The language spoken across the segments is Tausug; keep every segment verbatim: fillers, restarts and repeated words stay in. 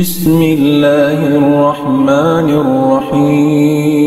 بسم الله الرحمن الرحيم.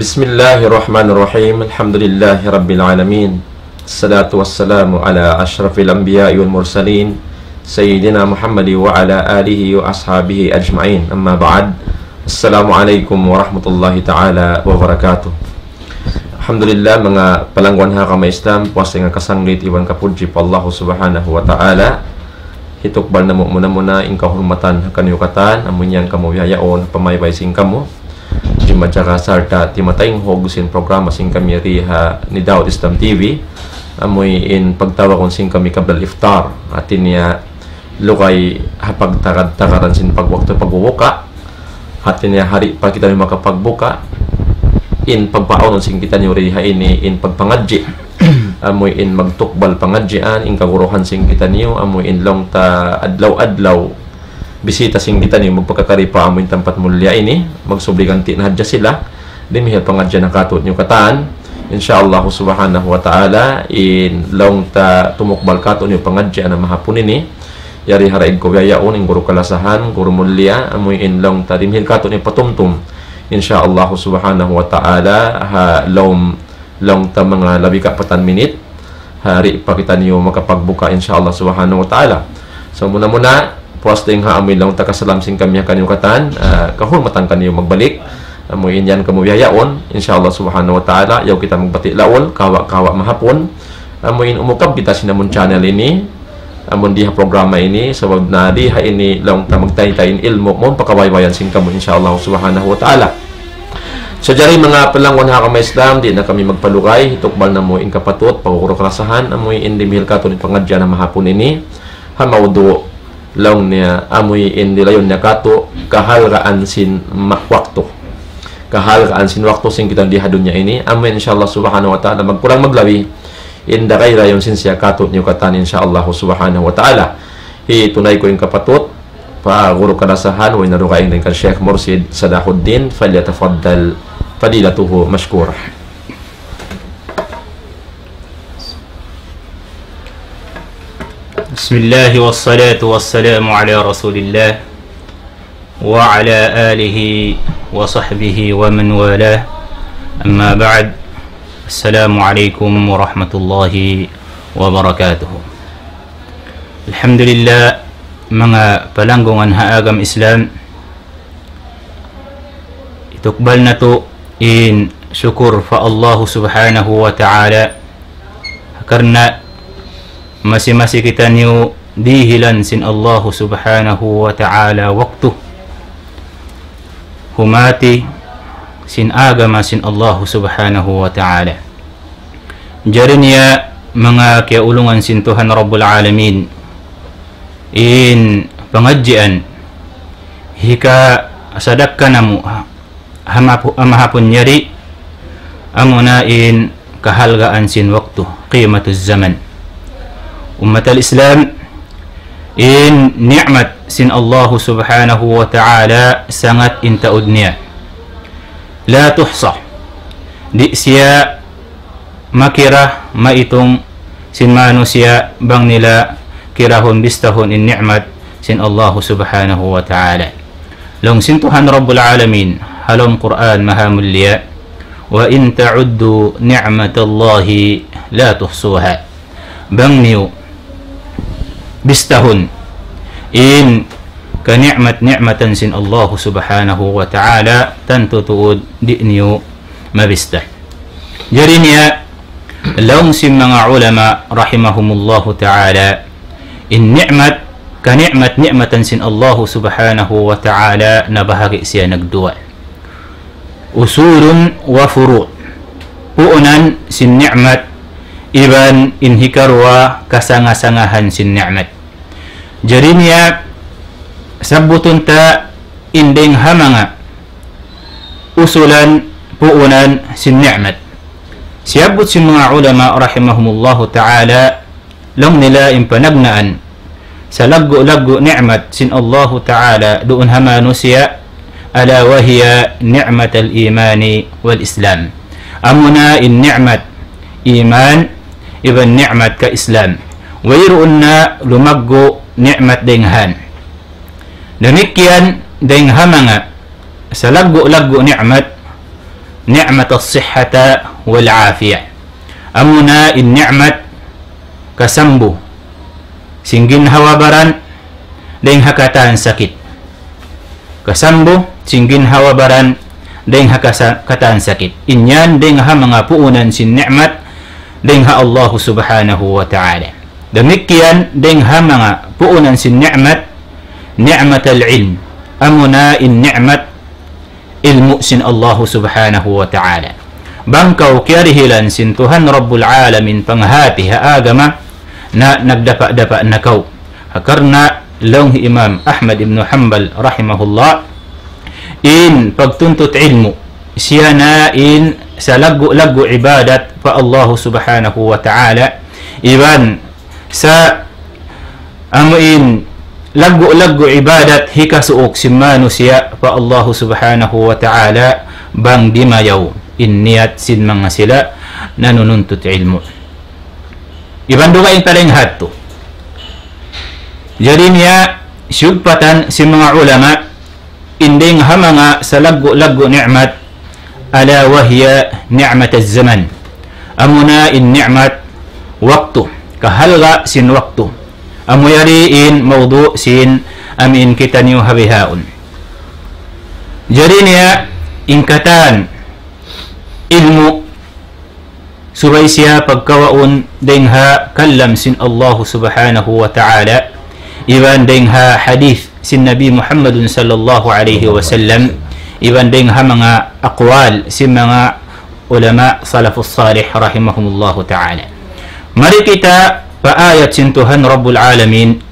بسم الله الرحمن الرحيم. الحمد لله رب العالمين. الصلاة والسلام على أشرف الأنبياء والمرسلين، سيدنا محمد وعلى آله وأصحابه أجمعين. أما بعد. السلام عليكم ورحمة الله تعالى وبركاته. Alhamdulillah, manga palangguan ha agama Islam, puas dayn ha kasanggit iban kapudji pa Allah Subhanahu wa Ta'ala. Hitukbal namu' muna-muna in kahurmatan ha kaniyu katan, amu in yan kamu bihaun, pamaybay sin kamu. Di' majaga sarta' timataynghug sin programa sin kami yari ha Nidawat Islam T V. Amu in pagtawagun sin kami qabla al-iftar. Hati niya lugay ha pagtagad-tagaran sin pagwaktu pagbubuka. Hati niya ha di' pa kitaniyu makapagbuka, in pagpaunun sin kitaniyu di ha ini in pagpangadji'. Amu in magtukbal pangadjian, in kaguruhan sin kitaniyu, amu in laung ta adlaw-adlaw bisita sin kitaniyu magpakakari pa amu in tampat mulliya ini, magsubli ganti' na hadja sila, dimihil pangadjian na katu'niyu katan. Insya Allah Subhanahu wa Ta'ala, in laung ta tumukbal katu'niyu pangadjian na mahapun ini, yari ha raig ku bihaun, in guru kalasahan, guru mulliya, amu in laung ta dimihil katu'niyu patumtum. Insya Allah Subhanahu wa Ta'ala, ha lawm, laung ta manga labi kapatan minit, ha di' pa kitaniyu makapagbuka, insya Allah Subhanahu wa Ta'ala. So, muna-muna, puas dayn ha amu in laung ta kasalam sin kami ha kaniyu katan, ah, kahurmatan kaniyu magbalik. Amu in yan kamu bihaun, insya Allah Subhanahu wa Ta'ala, yaun kita magbati' laul, kawa-kawa mahapun. Amu in umukab kita sin amun channel ini, amun di ha programa ini, sabab na di ha ini laung ta magtaytay in ilmu', mawn pakabaybayan sin kamu, insya Allah Subhanahu wa Ta'ala. So, jari manga palangguan ha agama Islam, di' na kami magpalugay, hitukbal namu' in kapatut, pagkuru kalasahan, amu in dimihil katu'niyu pangadjian na mahapun ini, ha mawdu' laung niya, amu in dilayun niya katu', kahalgaan sin ma-, waktu. Kahalgaan sin waktu sin kita di ha dunya ini, amu in insya Allah Subhanahu wa Ta'ala, magkurang maglabi, in da kay dalayun sin siya katu'niyu katan, insya Allah Subhanahu wa Ta'ala. Hitunay ku in kapatut, pa guru kalasahan, way na dugaing dayn kan Sheikh Mursid Salahuddin, فليتفضل فضيلته مشكورا. بسم الله والصلاة والسلام على رسول الله وعلى آله وصحبه ومن والاه. أما بعد. السلام عليكم ورحمة الله وبركاته. Alhamdulillah, manga palangguan ha agama Islam, hitukbal natu' in sukur pa Allah Subhanahu wa Ta'ala, karna' masi-masi kitaniyu dihilan sin Allah Subhanahu wa Ta'ala waktu humati sin agama sin Allah Subhanahu wa Ta'ala. Jari niya manga kiyaulungan sin Tuhan Rabbul Alamin, in pangadjian hikasadakka namu' ha mahapu-, ha mahapun yari, amuna in kahalgaan sin waktu, qimatuz zaman. Ummatal Islam, in ni'mat sin Allahu Subhanahu wa Ta'ala sangat in taud niya. La tuhsa. Di' siya makira, maitung sin manusiya' bang nila kirahun bistahun in ni'mat sin Allahu Subhanahu wa Ta'ala. Laung sin Tuhan Rabbul Alamin, ha lawm Qur'an maha mulia, وإن تعدوا نعمة الله لا تحصوها. Bang niyu bistahun in kani'mat-ni'matan sin Allahu Subhanahu wa Ta'ala, tantu tuud di' niyu mabista. Jari niya, laung sin manga ulama rahimahumullahu ta'ala, in ni'mat, kani'mat-ni'matan sin Allahu Subhanahu wa Ta'ala nabahagi' siya nagduwa. أصول وفروع. Puunan sin ni'mat, iban in hikaruwa kasanga-sangahan sin ni'mat. Jari niya, sabbutun ta in dayng ha manga usulan puunan sin ni'mat. Siyabbut sin manga ulama rahimahumullahu ta'ala, laung nila in panagnaan salaggu'-laggu' ni'mat sin Allahu ta'ala duun ha manusiya', ألا وهي نعمة الإيمان والإسلام. Amuna in ni'mat iman iban ni'mat ka Islam. Wayruun na lumaggu' ni'mat dayng han. Damikkiyan dayng ha manga salaggu'-laggu' ni'mat, نعمة الصحة والعافية. Amuna in ni'mat kasambu sin ginhawa-baran dayng ha katan sakit. Kasambu sin ginhawa-baran dayng ha kasa-, katan sakit. In yan dayng ha manga puunan sin ni'mat dayng ha Allahu subhanahu wa ta'ala. Damikkiyan dayng ha manga puunan sin ni'mat, نعمة العلم. Amuna in ni'mat ilmu' sin Allahu subhanahu wa ta'ala. Bang kaw kiyarihilan sin Tuhan Rabbul Alamin panghati ha agama, na nagdapa'-dapa' na kaw. Ha karna' laung hi Imam Ahmad ibn Hanbal rahimahullah, in pagtuntut ilmu', siya na in salaggu'-laggu' ibadat pa Allahu subhanahu wa ta'ala, iban sa amu in laggu'-laggu' ibadat hikasuuk sin manusiya' pa Allahu subhanahu wa ta'ala bang dimayaw in niyat sin manga sila nanununtut ilmu'. Iban dugaing ta dayng hatu. Jari niya siyugpatan sin manga ulama, in dayng ha manga salaggu'-laggu' ni'mat, ألا وهي نعمة الزمن. Amuna in ni'mat waktu, kahalga' sin waktu. Amu yari in mawdu' sin amu in kitaniyu ha bihaun. Jari niya in katan ilmu' subay siya pagkawaun dayng ha kalam sin Allahu subhanahu wa ta'ala, iban dayng ha hadith sin Nabi Muhammadun sallallahu alayhi wa sallam, iban dayng ha manga aqwal sin manga ulama salafus salih rahimahumullahu ta'ala. Mari kita pa ayat sin Tuhan Rabbul Alamin,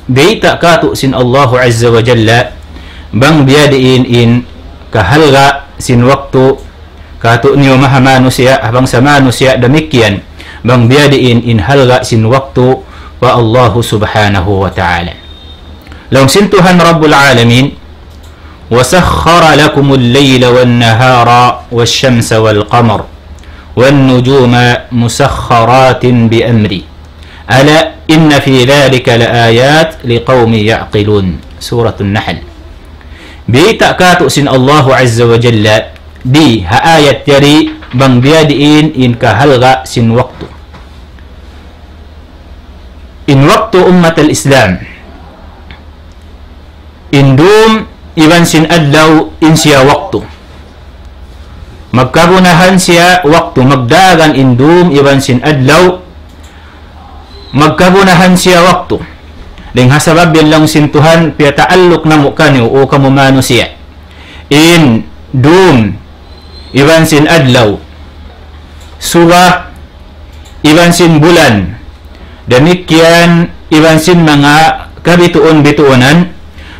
bayta' katu' sin Allahu azza wa jalla, bang biyadiin in kahalga' sin waktu katu' niyu maha manusiya', ha bangsa manusiya' damikkiyan, bang biyadiin in halga' sin waktu pa Allahu subhanahu wa ta'ala. Laung sin Tuhan Rabbul Alamin, وسخر لكم الليل والنهار والشمس والقمر والنجوم مسخرات بأمره ألا إن في ذلك لآيات لقوم يعقلون. Suratun Nahl. Bayta' katu' sin Allahu azza wa jalla di ha ayat yari bang biyadiin in kahalga' sin waktu. In waktu ummat al-Islam, in dum iban sin adlaw in siya waktu. Magkagunahan siya waktu, magdagan in dum iban sin adlaw, magkagunahan siya waktu. Dayng ha sabab yan laung sin Tuhan, piyataalluk namu' kaniyu, O kamu manusiya'. In dum iban sin adlaw, suba iban sin bulan, damikkiyan iban sin manga kabituun-bituunan,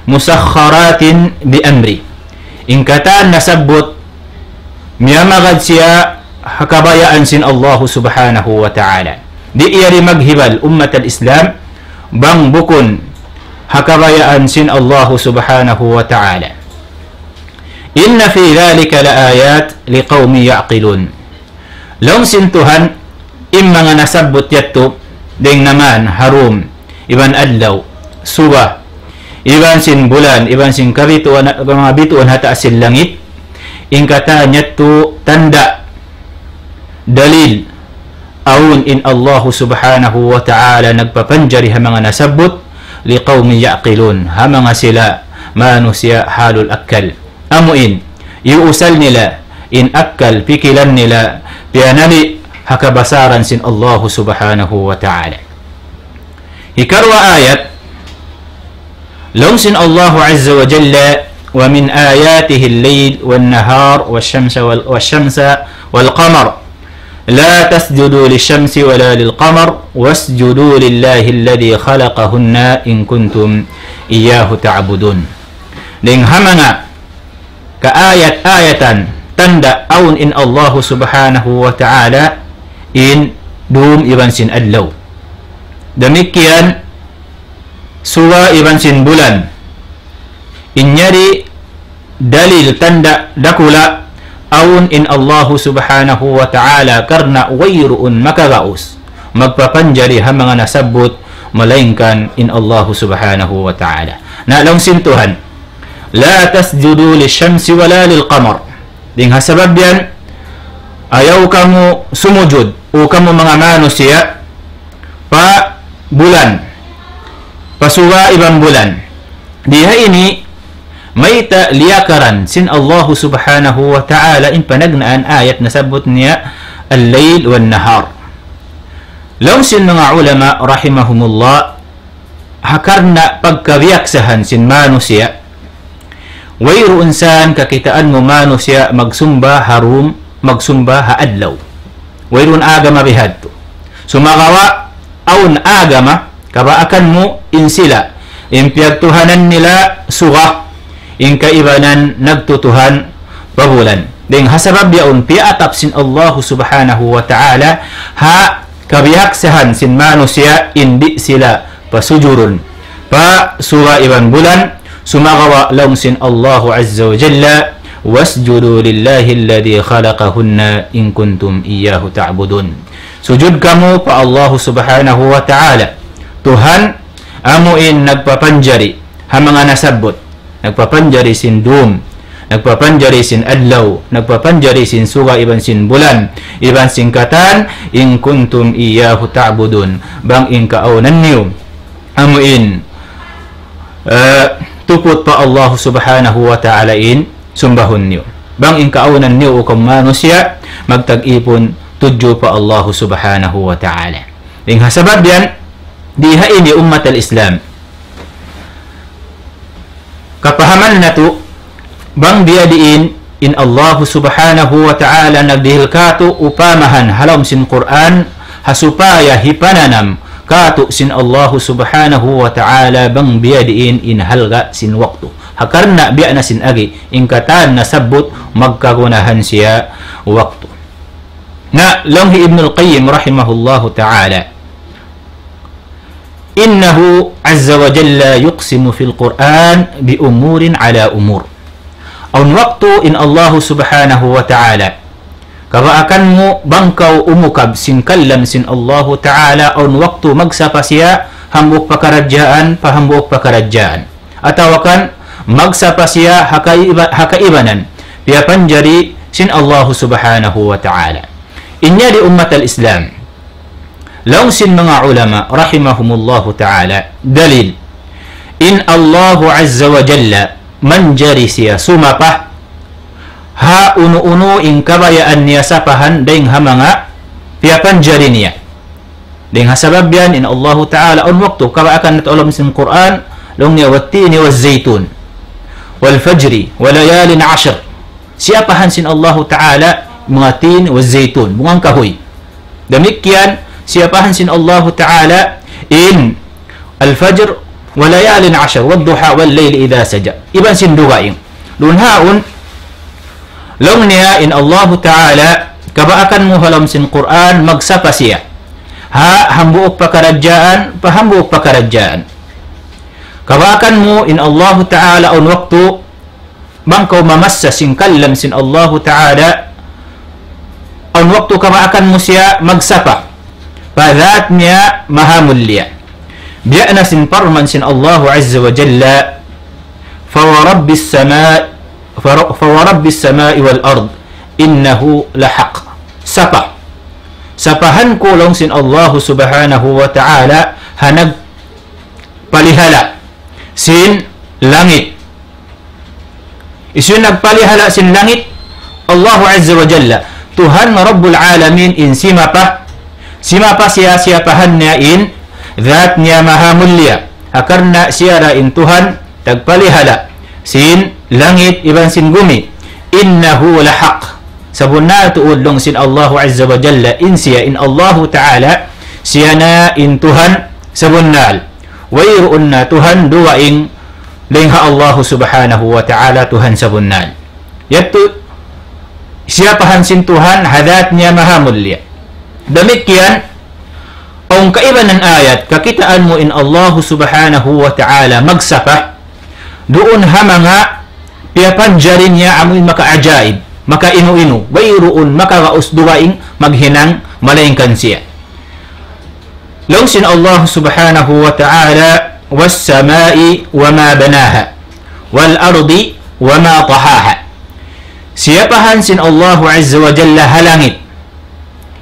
مسخرات بأمره. In katan nasabbut, miyamagad siya ha kabayaan sin Allahu subhanahu wa ta'ala. Di' yari maghibal ummat al-Islam, bang bukun ha kabayaan sin Allahu subhanahu wa ta'ala. إن في ذلك لآيات لقوم يعقلون. Laung sin Tuhan, in manga nasabbut yadtu, dayng naman ha dum, iban adlaw, suba, iban sin bulan, iban sin kabituun, manga bituun ha taas sin langit, in katan yadtu tanda', dalil, awn in Allahu subhanahu wa ta'ala nagpapanjari ha manga nasabbut, لقوم يعقلون, ha manga sila manusiya' halul akkal. Amu in, iyuusal nila in akkal, pikilan nila, piyanali' ha kabasaran sin Allahu subhanahu wa ta'ala. Hikaruwa ayat, laung sin Allahu azza wa jalla, ومن آياته الليل والنهار والشمس وال-، والشمس والقمر لا تسجدوا للشمس ولا للقمر واسجدوا لله الذي خلقهن إن كنتم إياه تعبدون. Dayng ha manga kaayat-ayatan tanda' awn in Allahu Subhanahu wa Ta'ala in dum iban sin adlaw. Damikkiyan suga iban sin bulan. In yari dalil tanda' dakula' awn in Allahu Subhanahu wa Ta'ala karna' wayruun makagaus magpapanjari ha manga nasabbut malaingkan in Allahu Subhanahu wa Ta'ala. Na laung sin Tuhan, لا تسجدوا للشمس ولا للقمر. Dayng ha sabab yan, ayaw kamu sumujud, o kamu manga manusiya', pa bulan, pa suga iban bulan. Di ha ini, mayta' liyakaran sin Allahu Subhanahu wa Ta'ala in panagnaan ayat nasabbut niya الليل والنهار. Laung sin manga ulama rahimahumullah, ha karna' pagkabiyaksahan sin manusiya', wayruun san kakitaan mu manusiya' magsumba ha dum, magsumba ha adlaw. Wayruun agama bihadtu. Sumagawa', awn agama, kabaakan mu in sila, in piyagtuhanan nila suga, in kaibanan nagtutuhan pa bulan. Dayng ha sabab yaun piyaatap sin Allahu Subhanahu wa Ta'ala ha kabiyaksahan sin manusiya' in di' sila pasujurun pa suga iban bulan, sumagawa' laung sin Allahu Azza wa Jalla, واسجدوا لله الذي خلقهن إن كنتم إياه تعبدون. Sujud kamu pa Allahu Subhanahu wa Ta'ala, Tuhan amu in nagpapanjari ha manga nasabbut, nagpapanjari sin dum, nagpapanjari sin adlaw, nagpapanjari sin suga iban sin bulan, iban sin katan, إن كنتم إياه تعبدون. Bang in kaawnan niyu amu in, eh, tuput pa Allahu Subhanahu wa Ta'ala in sumbahun niyu. Bang in kaawnan niyu, o kamu manusiya', magtag-ipun tudju pa Allahu Subhanahu wa Ta'ala. Dayng ha sabab yan, di ha ini ummat al-Islam, kapahaman natu', bang biyadiin in Allahu Subhanahu wa Ta'ala nagdihil kātu' upamahan ha lawm sin Qur'an, ha supaya hipananam kātu' sin Allahu Subhanahu wa Ta'ala bang biyadiin in halga' sin waktu. Ha karna' biya' na sin agi, in katan nasabbut magkagunahan siya waktu. Na laung hi Ibnul Qayyim rahimahullahu ta'ala, إنه عز وجل يقسم في القرآن بأمور على أمور. Awn waktu in Allahu Subhanahu wa Ta'ala, kabaakan mu bang kaw umukab sin kalam sin Allahu Ta'ala, awn waktu magsapa siya hambuuk pakaradjaan pa hambuuk pakaradjaan. Atawa kan magsapa siya ha kaiba-, ha kaibanan piyapanjari sin Allahu Subhanahu wa Ta'ala. In yari ummat al-Islam, laung sin manga ulama rahimahumullahu ta'ala, dalil in Allahu Azza wa Jalla manjari siya sumapa ha unu-unu in kabayaan niya sapahan dayng ha manga piyapanjari niya. Dayng ha sabab yan in Allahu Ta'ala awn waktu, kabaakan natu' ha lawm sin Qur'an, laung niya, والتين والزيتون والفجر وليال عشر. Siyapahan sin Allahu Ta'ala manga tin wa zaytun, bunga kahuy. Damikkiyan, siyapahan sin Allahu Ta'ala in al-fajr, wa layalin ashar, wad duha, wal layli idha saja. Iban sin dugaing. Duun haun, laung niya in Allahu Ta'ala, kabaakan mu ha lawm sin Qur'an, magsapa siya ha hambuuk pakaradjaan pa hambuuk pakaradjaan. Kabaakan mu in Allahu Ta'ala awn waktu, bang kaw mamassa sin kalam sin Allahu Ta'ala, awn waktu kabaakan mu siya magsapa pa dhat niya mahamulliya. Biya' na sin parman sin Allahu Azza wa Jalla, فورب السماء، فر-، فورب السماء والأرض إنه لحق. Sapa. Sapahan ku, laung sin Allahu Subhanahu wa Ta'ala, ha nagpalihala sin langit. Hisiyu in nagpalihala sin langit? Allahu Azza wa Jalla. Tuhan Rabbul Alamin in simapa. Simapa siya, siyapahan niya in dhat niya mahamulliya. Ha karna' siya da in Tuhan tagpalihala sin langit iban sin gumi. إنه لحق. Sabunnal tuud, laung sin Allahu Azza wa Jalla, in siya in Allahu Ta'ala, siya na in Tuhan sabunnal. Wayruun na Tuhan dugaing Dayn ha Allahu Subhanahu wa Ta'ala, Tuhan sabunnal. Yadtu, siyapahan sin Tuhan, ha dhat niya maha mulliya. Damikkiyan, awn kaibanan ayat, kakitaan mu in Allahu Subhanahu wa Ta'ala magsapa, duun ha manga piyapanjari niya amu in makaajaib, makainu-inu, wayruun makagaus dugaing maghinang malaingkan siya. Laung sin Allah Subhanahu wa Ta'ala, والسماء وما بناها والأرض وما طحاها. Siyapahan sin Allahu Azza wa Jalla ha langit,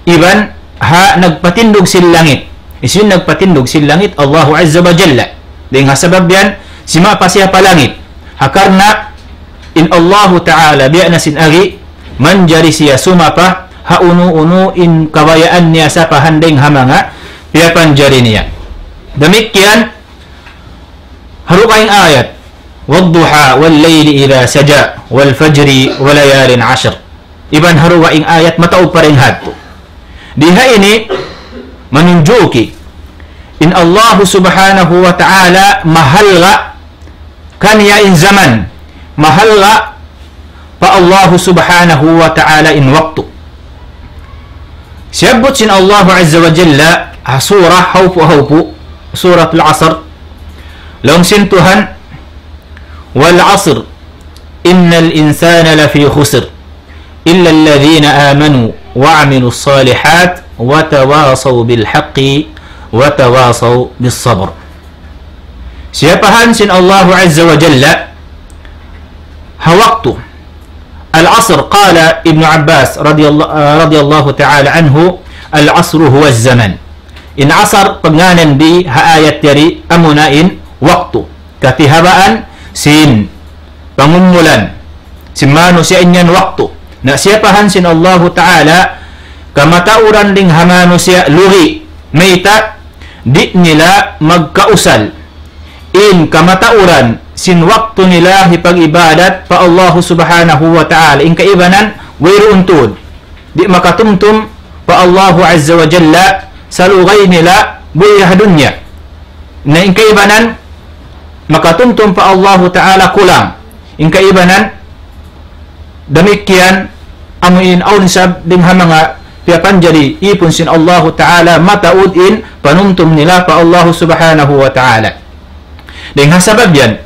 iban ha nagpatindug sin langit. Hisiyu in nagpatindug sin langit? Allahu Azza wa Jalla. Dayn ha sabab yan, simapa siya pa langit. Ha karna' in Allahu Ta'ala, biya' na sin agi, manjari siya sumapa ha unu-unu in kabayaan niya sapahan dayn ha manga piyapanjari niya. Damikkiyan, ha dugaing ayat, والضحى والليل إذا سجى والفجر وليال عشر. Iban ha dugaing ayat mataud pa dayn ha yadtu. Di ha ini manunjuki in Allahu Subhanahu wa Ta'ala mahalga' kaniya in jaman, mahalga' pa Allahu Subhanahu wa Ta'ala in waktu. Siyabbut sin Allahu Azza wa Jalla ha surah hawpu-hawpu, Suratul Asr. Laung sin Tuhan, والعصر إن الإنسان لفي خسر إلا الذين آمنوا وعملوا الصالحات وتواصوا بالحق وتواصوا بالصبر. Siyapahan sin Allahu Azza wa Jalla ha waktu. العصر، قال ابن عباس رضي الله، رضي الله تعالى عنه: العصر هو الزمن. In asr pagngānan di ha ayat yari amuna in waktu. Katihabaan sin pangumulan sin manusiya' in yan waktu. Na siyapahan sin Allahu Ta'ala kamatauran dayn ha manusiya' lugi', mayta' di' nila magkausal in kamatauran sin waktu nila hipag-ibadat pa Allahu Subhanahu wa Ta'ala. In kaibanan, wayruun tuud. Di' makatumtum pa Allahu Azza wa Jalla salugay nila buhi ha dunya. Na in kaibanan, makatumtum pa Allahu Ta'ala kulang. In kaibanan, damikkiyan, amu in awn isab dayn ha manga piyapanjari īpun sin Allahu Ta'ala mataud in panumtum nila pa Allahu Subhanahu wa Ta'ala. Dayn ha sabab yan,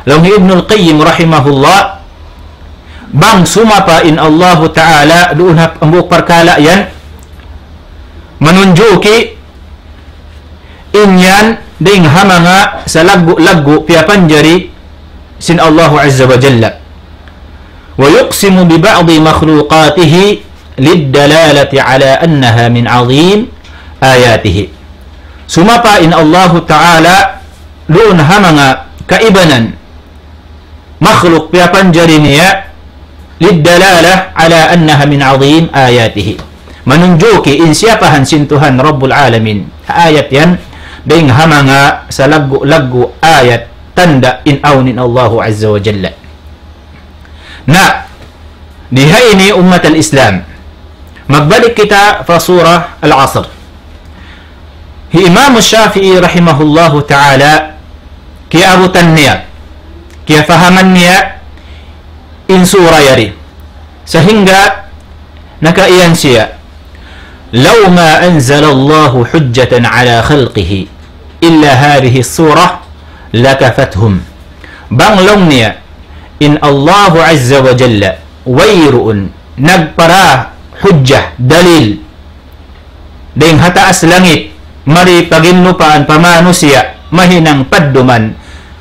laung hi Ibnul Qayyim rahimahullah, bang sumapa in Allahu Ta'ala duun ha hambuuk parkala' yan, manunjuki in yan dayn ha manga salaggu'-laggu' piyapanjari sin Allahu Azza wa Jalla. ويقسم ببعض مخلوقاته للدلالة على أنها من عظيم آياته. Sumapa in Allahu Ta'ala duun ha manga kaibanan makhluk piyapanjari niya, للدلالة على أنها من عظيم آياته. Manunjuki in siyapahan sin Tuhan Rabbul Alamin. Ayat yan, dayn ha manga salaggu'-laggu' ayat tanda' in awn in Allahu Azza wa Jalla. Na, di ha ini ummat al-Islam. Magbalik kita pa surah Al-Asr. Hi Imam Shafi'i rahimahullahu ta'ala, kiyaabutan niya, kiyafahaman niya in surah yari. Sahingga nakaiyan siya, لو ما أنزل الله حجة على خلقه إلا هذه السورة لكفتهم. Bang laung niya, in Allahu Azza wa Jalla, wayruun nagpara hujjah, dalil, dayn ha taas langit, mari pa ginnupaan pa manusiya', mahinang padduman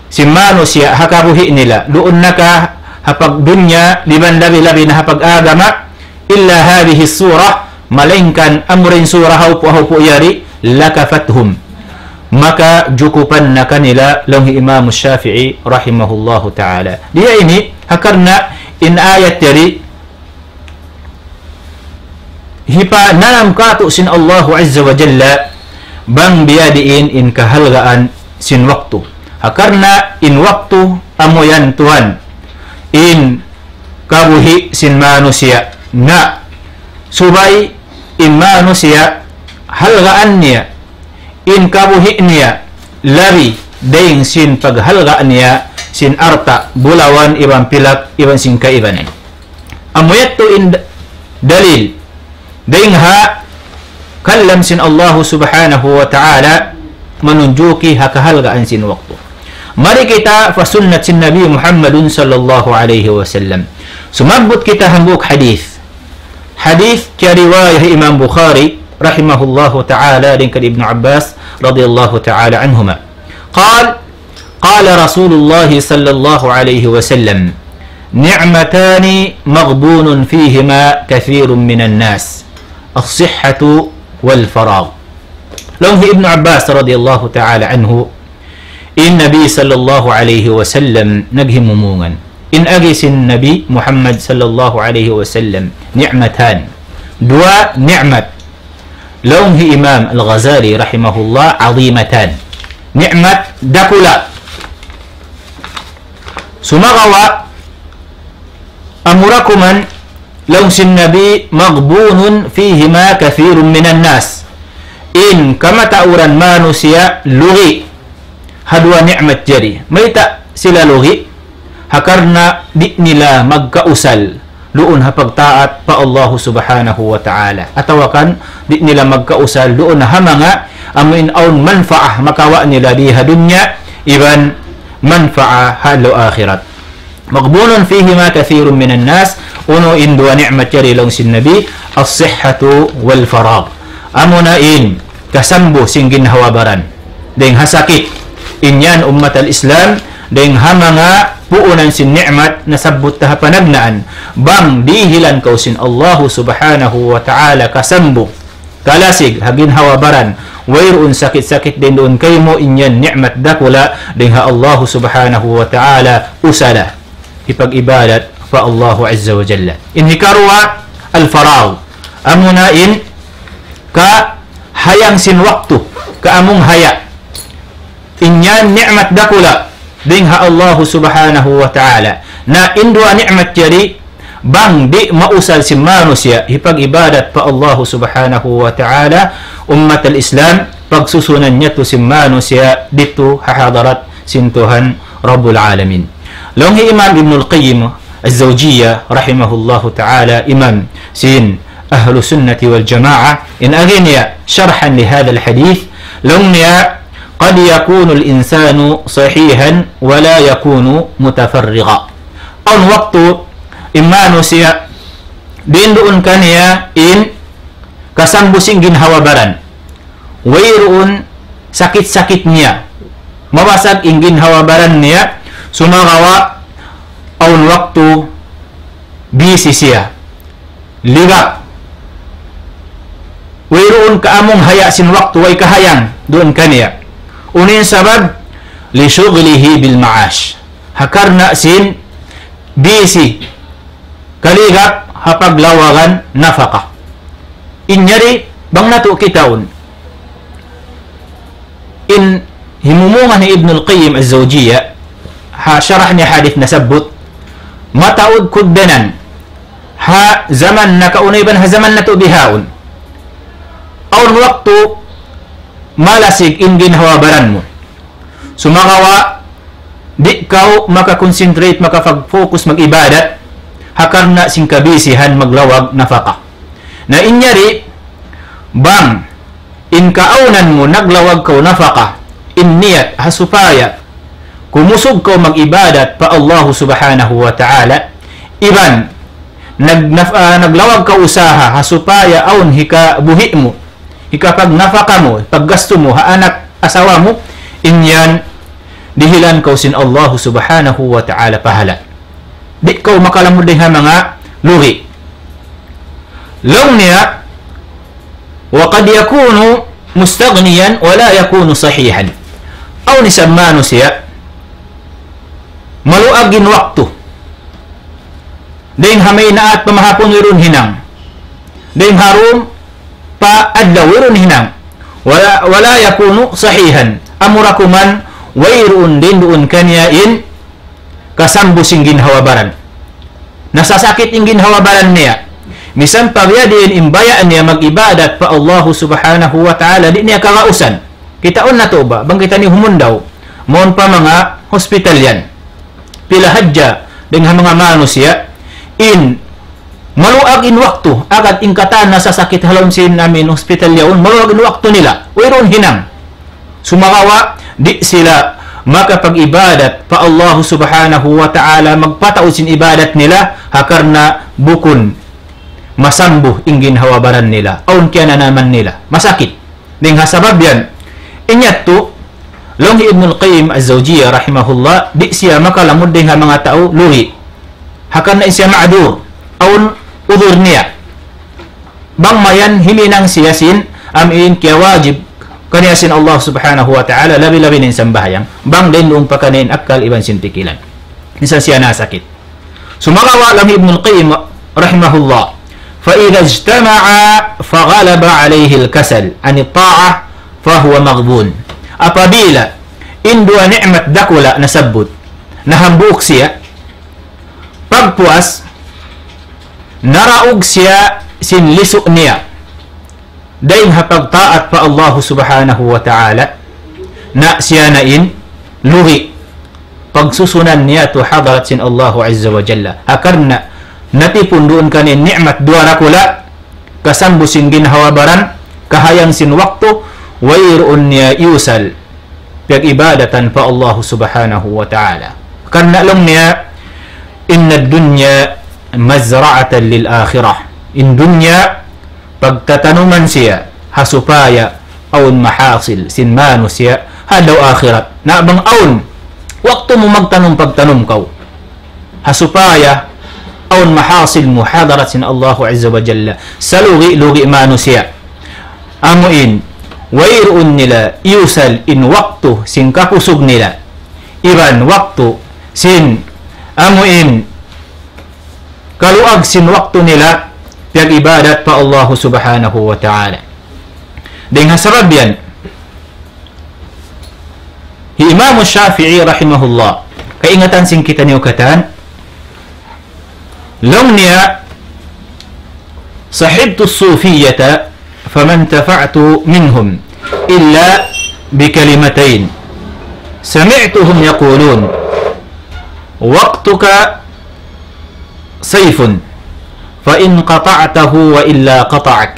sin manusiya' ha kabuhi' nila, duun na ka ha pagdunya, iban labi-labi na ha pag-agama, إلا هذه السورة, malaingkan amura in surah hawpu'-hawpu' yari, لكفتهم. Maka jukupan na kanila, laung hi Imam Shafi'i rahimahullahu ta'ala. Di ha ini, ha karna' in ayat yari, hipananam kātu' sin Allahu Azza wa Jalla, bang biyadiin in kahalgaan sin waktu. Ha karna' in waktu amu yan tuwan in kabuhi' sin manusiya'. Na, subay in manusiya' halgaan niya in kabuhi' niya labi dayn sin paghalga' niya sin alta', bulawan, iban pilak, iban sin kaibanan. Amu yadtu in dalil dayn ha kalam sin Allahu Subhanahu wa Ta'ala manunjuki ha kahalgaan sin waktu. Mari kita pa sunnat sin Nabi Muhammadun sallallahu alayhi wasallam. Sumabbut kita hambuuk hadith. Hadith kiyariwayat Imam Bukhari rahimahullahu ta'ala dayn kan Ibnu Abbas radiyallahu ta'ala anhuma. قال قال رسول الله صلى الله عليه وسلم: نعمتان مغبون فيهما كثير من الناس، الصحة والفراغ. Laung hi Ibnu Abbas radiyallahu ta'ala anhu, in Nabi sallallahu alayhi wasallam naghimumungan. In agi sin Nabi Muhammad sallallahu alayhi wasallam, ni'matan. Duwa ni'mat. Laung hi Imam Al-Ghazali rahimahullah, azimatan. Ni'mat dakula'. Sumagawa', amura kuman laung sin Nabi, maghbunun fihima kathirun minan nas. In kamatauran manusiya' lugi' ha duwa ni'mat yari. Mayta' sila lugi'? Ha karna' di' nila magkausal duun ha pagtaat pa Allahu Subhanahu wa Ta'ala. Atawa kan di' nila magkausal duun ha manga amuin awn manfaat makawa' nila di ha dunya, iban manfaat ha adlaw akhirat. Maghbunun fihima kathirun minan nas, unu in duwa ni'mat yari laung sin Nabi, as-sihhatu wal faragh. Amuna in kasambu sin ginhawa-baran dayn ha sakit. In yan ummat al-Islam, dayn ha manga puunan sin ni'mat nasabbut ta ha panagnaan. Bang dihilan kaw sin Allahu Subhanahu wa Ta'ala kasambu, kalasig ha ginhawa-baran, wayruun sakit-sakit dayn duun kaymu, in yan ni'mat dakula' dayn ha Allahu Subhanahu wa Ta'ala usala hipag-ibadat pa Allahu Azza wa Jalla. In hikaruwa, al-faragh. Amuna in kahayang sin waktu, kaamung haya. In yan ni'mat dakula' dayn ha Allahu Subhanahu wa Ta'ala. Na in duwa ni'mat yari, bang di' mausal sin manusiya' hipag-ibadat pa Allahu Subhanahu wa Ta'ala, ummat al-Islam, pagsusunan niya tu sin manusiya' ditu ha hadarat sin Tuhan Rabbul Alamin. Laung hi Imam Ibnul Qayyim Az-Zawjiyya rahimahullahu ta'ala, imam sin Ahlu Sunnati wal Jamaah, in agi niya sharhan li hadha al-hadith, laung niya, قد يكون الإنسان صحيحا ولا يكون متفرغا. Awn waktu in manusiya' dayn duun kaniya in kasambu sin ginhawa-baran. Wayruun sakit-sakit niya. Mawasag in ginhawa-baran niya, sumagawa' awn waktu busy siya. Ligap. Wayruun kaamung haya sin waktu, way kahayang duun kaniya. Unu in sabab? لشغله بالمعاش. Ha karna' sin busy, kaligap ha paglawagan nafaka. In yari, bang natu' kitaun in himumungan hi Ibnul Qayyim Az-Zawjiyya, ha sharah niya hadith nasabbut, mataud kugdanan ha jaman nakauna iban ha jaman natu' bihaun. Awn waktu malasig in ginhawa-baran mu. Sumagawa', di' kaw maka-concentrate, makapag-focus mag-ibadat, ha karna' sin kabisihan maglawag nafaka. Na in yari, bang in kaawnan mu naglawag kaw nafaka, in niyat ha supaya kumusug kaw mag-ibadat pa Allahu Subhanahu wa Ta'ala, iban nag-, naf-, ah, naglawag kaw usaha ha supaya awn hikabuhi' mu, hikapagnafaka mu, paggastu mu ha anak asawa mu, in yan dihilan kaw sin Allahu Subhanahu wa Ta'ala pahala. Di' kaw makalamud dayn ha manga lugi'. Laung niya, وقد يكون مستغنيا ولا يكون صحيحا. Awn isab manusiya', maluag in waktu. Dayn ha maynaat pa mahapun wayruun hinang. Dayn ha dum pa adlaw wayruun hinang. ولا، ولا يكون صحيحا. Amura kuman wayruun dayn duun kaniya in kasambu sin ginhawa-baran. Nasasakit in ginhawa-baran niya. Misan pa biya' diin in baya' niya mag-ibadat pa Allahu Subhanahu wa Ta'ala, di' niya kagausan. Kitaun natu' ba, bang kitaniyu humundaw, mawn pa manga hospital yan. pila hadja dayn ha manga manusiya' in maluag in waktu, agad in katan nasasakit ha lawm sin amu in hospital yaun, maluag in waktu nila, wayruun hinang. Sumagawa', di' sila makapag-ibadat pa Allah Subhanahu wa Ta'ala, magpataud sin ibadat nila, ha karna' bukun masambuh in ginhawa-baran nila, awn kiyananaman nila, masakit. Dayn ha sabab yan, in yadtu, laung hi Ibnul Qayyim Az-Zawjiyyah rahimahullah, di' siya makalamud dayn ha manga tau lugi'. Ha karna' in siya ma'dur, awn udhur niya. Bang mayan himinang siya sin amu in kiyawajib kaniya sin Allah Subhanahu wa Ta'ala, labi-labi na in sambahayang. Bang dayn duun pa kaniya in akkal iban sin pikilan. Minsan siya nasakit. Sumagawa' laung hi Ibnul Qayyim rahimahullah, فإذا اجتمعا فغلب عليه الكسل عن الطاعة فهو مغبون. Apabila in duwa ni'mat dakula' nasabbut, nahambuuk siya, pagpuas, naraug siya sin lisu' niya dayn ha pagtaat pa Allahu Subhanahu wa Ta'ala, na siya na in lugi'. Pagsusunan niya tu hadarat sin Allahu Azza wa Jalla. Ha karna' natipun duun kaniya in ni'mat duwa dakula', kasambuh sin ginhawa-baran, kahayang sin waktu, wayruun niya iyusal piyag-ibadatan pa Allahu Subhanahu wa Ta'ala. Karna' laung niya, إن الدنيا مزرعة للآخرة. In dunya, pagtatanuman siya, ha supaya awn mahasil sin manusiya', ha adlaw akhirat. Na bang awn waktu mu magtanum, pagtanum kaw. Ha supaya awn mahasil mu ha hadarat sin Allahu Azza wa Jalla. Salugi-lugi' manusiya'. Amu in, wayruun nila iyusal in waktu sin kakusug nila. Iban waktu sin, amu in, kaluag sin waktu nila, piyag-ibadat pa Allahu Subhanahu wa Ta'ala. Dayn ha sabab yan, hi Imam Shafi'i rahimahullah, kaingatan sin kitaniyu katan, laung niya, صحبت الصوفية فما انتفعت منهم إلا بكلمتين سمعتهم يقولون: وقتك سيف فإن قطعته وإلا قطعك،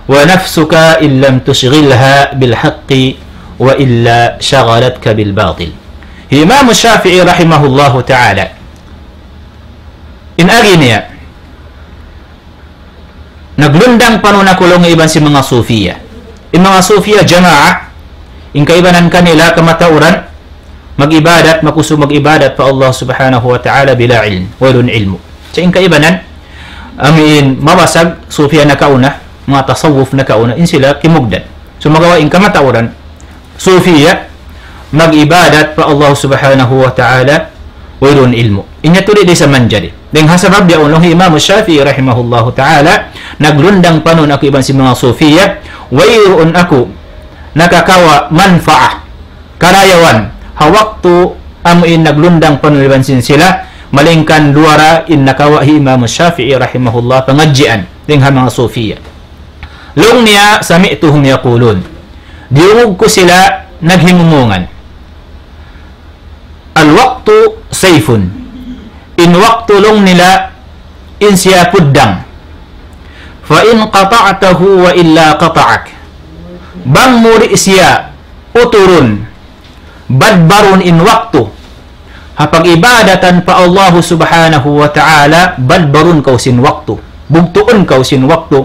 ونفسك إن لم تشغلها بالحق وإلا شغلتك بالباطل. Hi Imam Shafi'i rahimahullahu ta'ala, in agi niya, naglundang panun aku laung iban sin manga Sufiya. In manga Sufiya jamaah, in kaibanan kanila kamatauran, mag-ibadat, makusug mag-ibadat pa Allah Subhanahu wa Ta'ala bila ilm, wayruun ilmu'. Sa' in kaibanan, amu in mabasag, Sufiya nakauna, manga tasawwuf nakauna, in sila kimugdan. Sumagawa' in kamatauran, Sufiya, mag-ibadat pa Allah Subhanahu wa Ta'ala, wayruun ilmu'. In yadtu di' da isab manjari. Dayn ha sabab yaun laung hi Imam Shafi'i rahimahullahu ta'ala, naglundang panun aku iban sin manga Sufiya, wayruun aku nakakawa' manfaat, karayawan, ha waktu amu in naglundang panun iban sin sila, malaingkan duwa ra in nakawa' hi Imam Shafi'i rahimahullah pangadjian dayn ha manga Sufiya. Laung niya, سمعتهم يقولون. Diyungug ku sila naghimumungan. الوقت سيف. In waktu laung nila in siya puddang. فإن قطعته وإلا قطعك. Bang mu di' siya uturun, badbarun in waktu ha pag-ibadatan pa Allahu Subhanahu wa Ta'ala, badbarun kaw sin waktu, bugtuun kaw sin waktu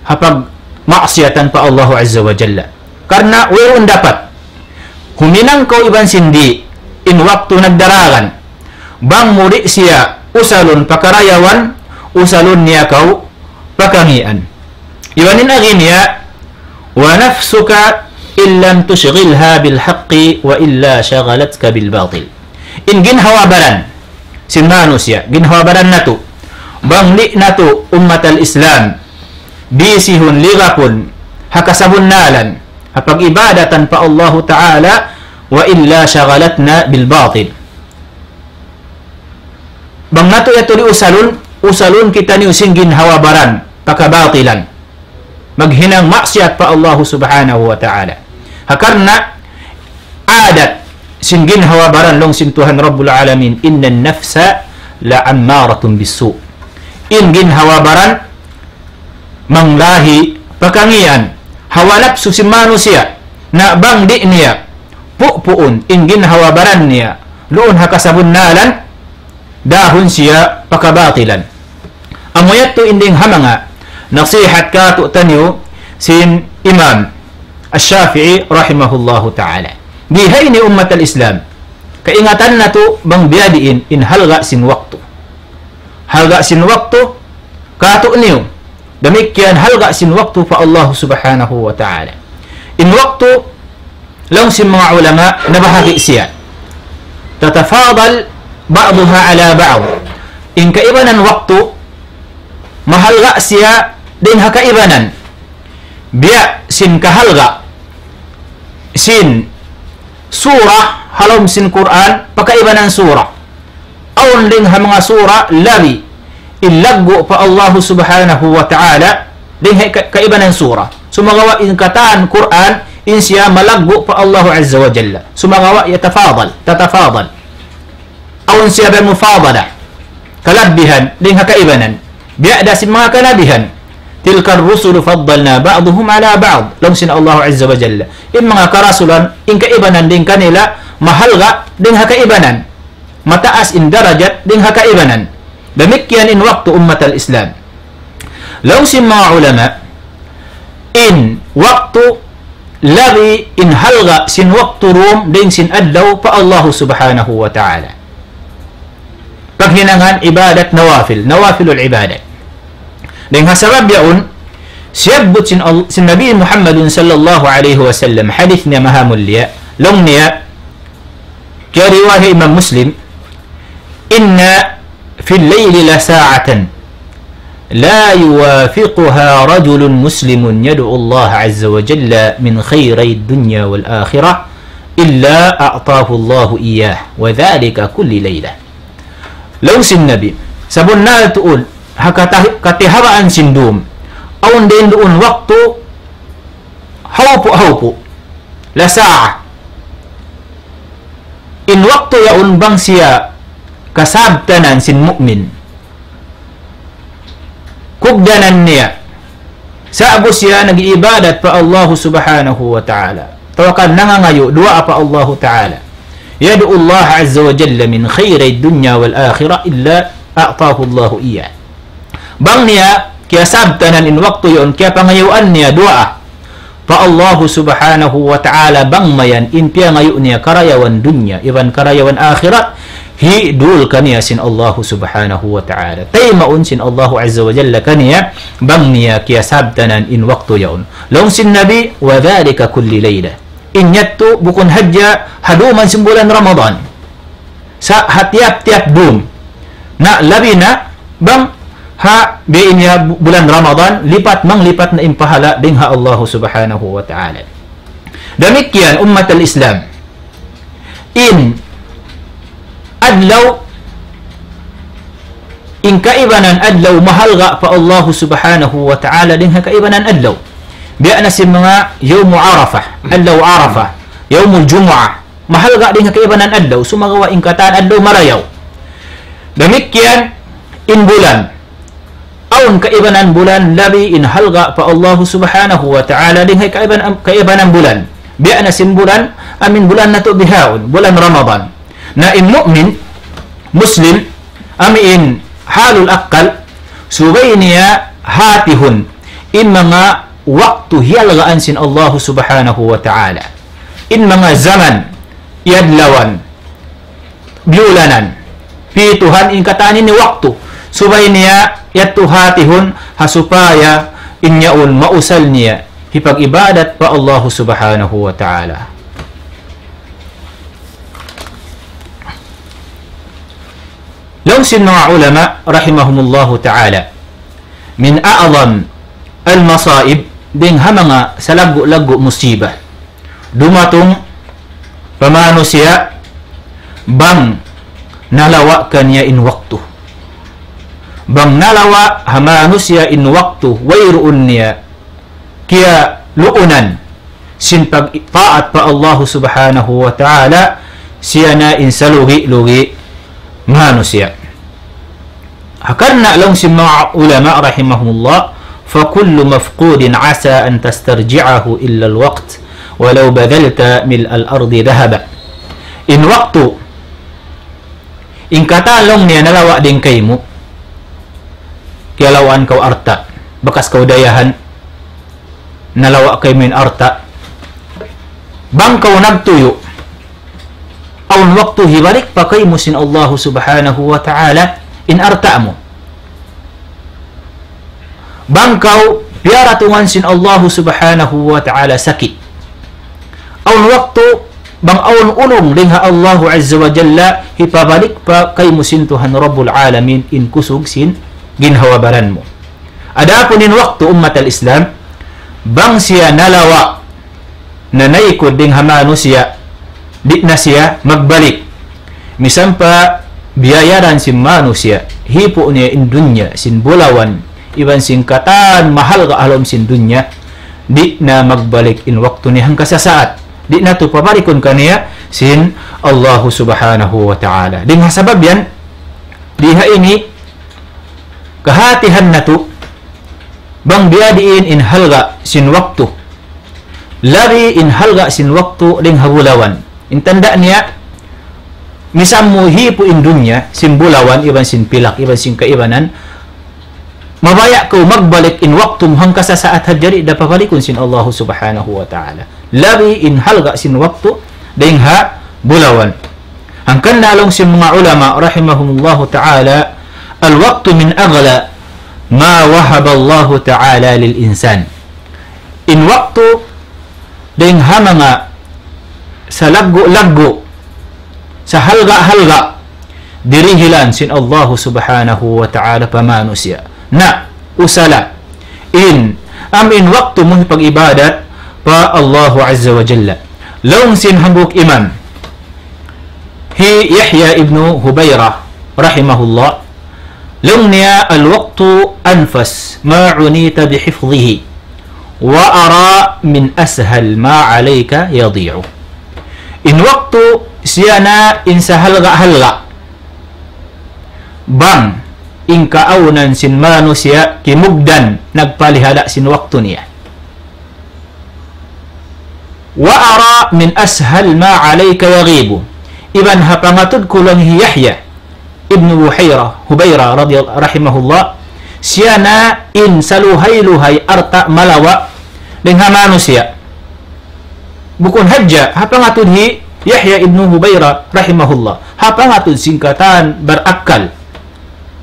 ha pagmaksiyatan pa Allahu Azza wa Jalla. Karna' wayruun dapat. Huminang kaw iban sin di', in waktu nagdaragan. Bang mu di' siya usalun pa karayawan, usalun niya kaw pa kangian. Iban in agi niya, ونفسك إن لم تشغلها بالحق وإلا شغلتك بالباطل. In ginhawa-baran sin manusiya', ginhawa-baran natu', bang di' natu' ummat al-Islam, bisihun, ligapun ha kasabunnalan, ha pag-ibadatan pa Allahu Ta'ala, وإلا شغلتنا بالباطل. Bang natu' yadtu di' usalun, usalun kitaniyu sin ginhawa-baran pa kabatilan. Maghinang maksiyat pa Allahu Subhanahu wa Ta'ala. Ha karna' adat, sin ginhawa-baran, laung sin Tuhan Rabbul Alamin, إن النفس لأمارة بالسوء. In ginhawa-baran, manglahi pa kangīan, hawa napsu sin manusiya', na bang di' niya pupuun in ginhawa-baran niya, duun ha kasabunnalan, dahun siya pa kabatilan. Amu yadtu in dayng ha manga nasihat kātu'niyu sin Imam Ash-Shafi'i rahimahullahu ta'ala. Bihaini ummat al-Islam, kaingatan natu' bang biyadiin in halga' sin waktu. Halga' sin waktu, kātu'niyu. Damikkiyan halga' sin waktu pa Allah Subhanahu wa Ta'ala. In waktu, laung sin manga ulama, nabahagi' siya. تتفاضل بعضها على بعض. In kaibanan waktu, mahalga' siya dayn ha kaibanan. Biya' sin kahalga' sin sura ha lawm sin Qur'an, pa kaibanan sura. Awn dayn ha manga sura labi in laggu' pa Allahu Subhanahu wa Ta'ala, dayn ha ka-, kaibanan sura. Sumagawa' in katan Qur'an, in siya malaggu' pa Allahu Azza wa Jalla. Sumagawa' يتفاضل, تتفاضل. Awn siya bang mufadala, kalabihan, dayn ha kaibanan. Biya' da sin manga kalabihan. تلك الرسل فضلنا بعضهم على بعض. Laung sin Allahu Azza wa Jalla. In manga karasulan, in kaibanan dayn kanila, mahalga' dayn ha kaibanan. Mataas in darajat dayn ha kaibanan. Damikkiyan in waktu ummat al-Islam. Laung sin manga ulama, in waktu labi in halga' sin waktu dum dayn sin adlaw pa Allahu Subhanahu wa Ta'ala. Paghinangan ibadat nawafil, nawafilul ibadat. Dayn ha sabab yaun, siyabbut sin Al-, sin Nabi Muhammadun sallallahu alayhi wa sallam, hadith niya mahamulliya, laung niya, kiyariwayat Imam Muslim, إن في الليل لساعة لا يوافقها رجل مسلم يدعو الله عز وجل من خيري الدنيا والآخرة إلا أعطاه الله إياه وذلك كل ليلة. Laung sin Nabi, sabunnal tuud, ha kata-, katihawaan sin dum, awn dayn duun waktu, hawpu'-hawpu', la sa'a. In waktu yaun bang siya kasabtanan sin mu'min. Kugdanan niya. Sa'bu siya nag-iibadat pa Allahu Subhanahu wa Ta'ala. Tawakkal nangangayu', duwaa pa Allahu Ta'ala. يدعو الله عز وجل من خيري الدنيا والآخرة إلا أعطاه الله إياه. Bang niya kiyasabtanan in waktu yaun, kiyapangayuan niya duwaa pa Allahu Subhanahu wa Ta'ala, bang mayan in piyangayu' niya karayawan dunya iban karayawan akhirat, hidul kaniya sin Allahu Subhanahu wa Ta'ala. Taymaun sin Allahu Azza wa Jalla kaniya, bang niya kiyasabtanan in waktu yaun. Laung sin Nabi, وذلك كل ليلة. In yadtu bukun hadja ha dum sin bulan Ramadan. Sa' ha tiyap-tiyap dum. Na labi na bang ha biya' ini ha bu-, bulan Ramadan, lipat manglipat na in pahala dayn ha Allahu Subhanahu wa Ta'ala. Damikkiyan ummat al-Islam. In adlaw, in kaibanan adlaw mahalga' pa Allahu Subhanahu wa Ta'ala dayn ha kaibanan adlaw. Biya' na sin manga yawmu Arafah, adlaw Arafah, yawmul Jumu'ah. Mahalga' dayn ha kaibanan adlaw, sumagawa' in katan adlaw marayaw. Damikkiyan in bulan. Awn kaibanan bulan labi in halga' pa Allahu Subhanahu wa Ta'ala dayn ha kaibanan, kaibanan bulan. Biya' na sin bulan, amu in bulan natu' bihaun, bulan Ramadan. Na in mu'min, Muslim, amu in halul akkal, subay niya hatihun in manga waktu hiyalgaan sin Allahu Subhanahu wa Ta'ala. In manga zaman, adlawan, biyulanan, pituhan in katan ini waktu. Subay niya yadtu hatihun ha supaya in yaun mausal niya hipag-ibadat pa Allahu Subhanahu wa Ta'ala. Laung sin manga ulama rahimahumullahu ta'ala, من أعظم المصائب, dayn ha manga salaggu'-laggu' musiba dumatung pa manusiya' bang nalawa' kaniya in waktu. Bang nalawa' ha manusiya' in waktu, wayruun niya kiyaluunan sin pagtaat pa Allahu Subhanahu wa Ta'ala, siya na in salugi-lugi manusiya'. Hangkan laung sin manga ulama rahimahumullah, فكل مفقود عسى أن تسترجعه إلا الوقت ولو بذلت ملء الأرض ذهبا. In waktu, in katan laung niya nalawa' dayn kaymu, kiyalawaan kaw alta', bakas kaw dayahan, nalawa' kaymu in alta'. Bang kaw nagtuyu', awn waktu hibalik pa kaymu sin Allahu Subhanahu wa Ta'ala in alta' mu. Bang kaw piyaratungan sin Allahu Subhanahu wa Ta'ala sakit, awn waktu bang awn ulung dayn ha Allahu Azza wa Jalla, hipabalik pa kaymu sin Tuhan Rabbul Alamin in kusug sin ginhawa-baran mu. Adapun in waktu, ummat al-Islam, bang siya nalawa' na naikud dayn ha manusiya', di' na siya magbalik. Misan pa biyayaran sin manusiya', hipu' niya in dunya, sin bulawan, iban sin katan mahalga' ha lawm sin dunya, di' na magbalik in waktu niya hangka sasaat. Di' na tuud pabalikun kaniya sin Allahu Subhanahu wa Ta'ala. Dayn ha sabab yan, di ha ini, kahatihan natu', bang biyadiin in halga' sin waktu. Labi in halga' sin waktu dayn ha bulawan. In tanda' niya, misan mu hipu' in dunya, sin bulawan, iban sin pilak, iban sin kaibanan, mabaya' kaw magbalik in waktu mu hangka sasaat hadja, di' da pabalikun sin Allahu Subhanahu wa Ta'ala. Labi in halga' sin waktu dayn ha bulawan. Hangkan laung sin manga ulama rahimahumullahu ta'ala, الوقت من أغلى ما وهب الله تعالى للإنسان. In waktu dayn ha manga salaggu'-laggu', sahalga'-halga' dirihilan sin Allahu Subhanahu wa Ta'ala pa manusiya'. Na, usala in, amu in waktu mu hipag-ibadat pa Allahu Azza wa Jalla. Laung sin hambuuk imam, hi Yahya ibn Hubayrah rahimahullah, laung niya, الوقت أنفس ما عنيت بحفظه وأرى من أسهل ما عليك يضيع. In waktu siya na in sahalga'-halga'. Bang in kaawnan sin manusiya' kimugdan nagpalihala' sin waktu niya. وأرى من أسهل ما عليك يغيب. Iban ha pangatud ku laung hi Yahya ibn Buhayra, Hubayra radiyal-, rahimahullah, siya na in saluhay-luhay alta' malawa' dayn ha manusiya'. Bukun hadja, ha pangatud hi Yahya ibn Hubayra rahimahullah. Ha pangatud sin katan barakkal.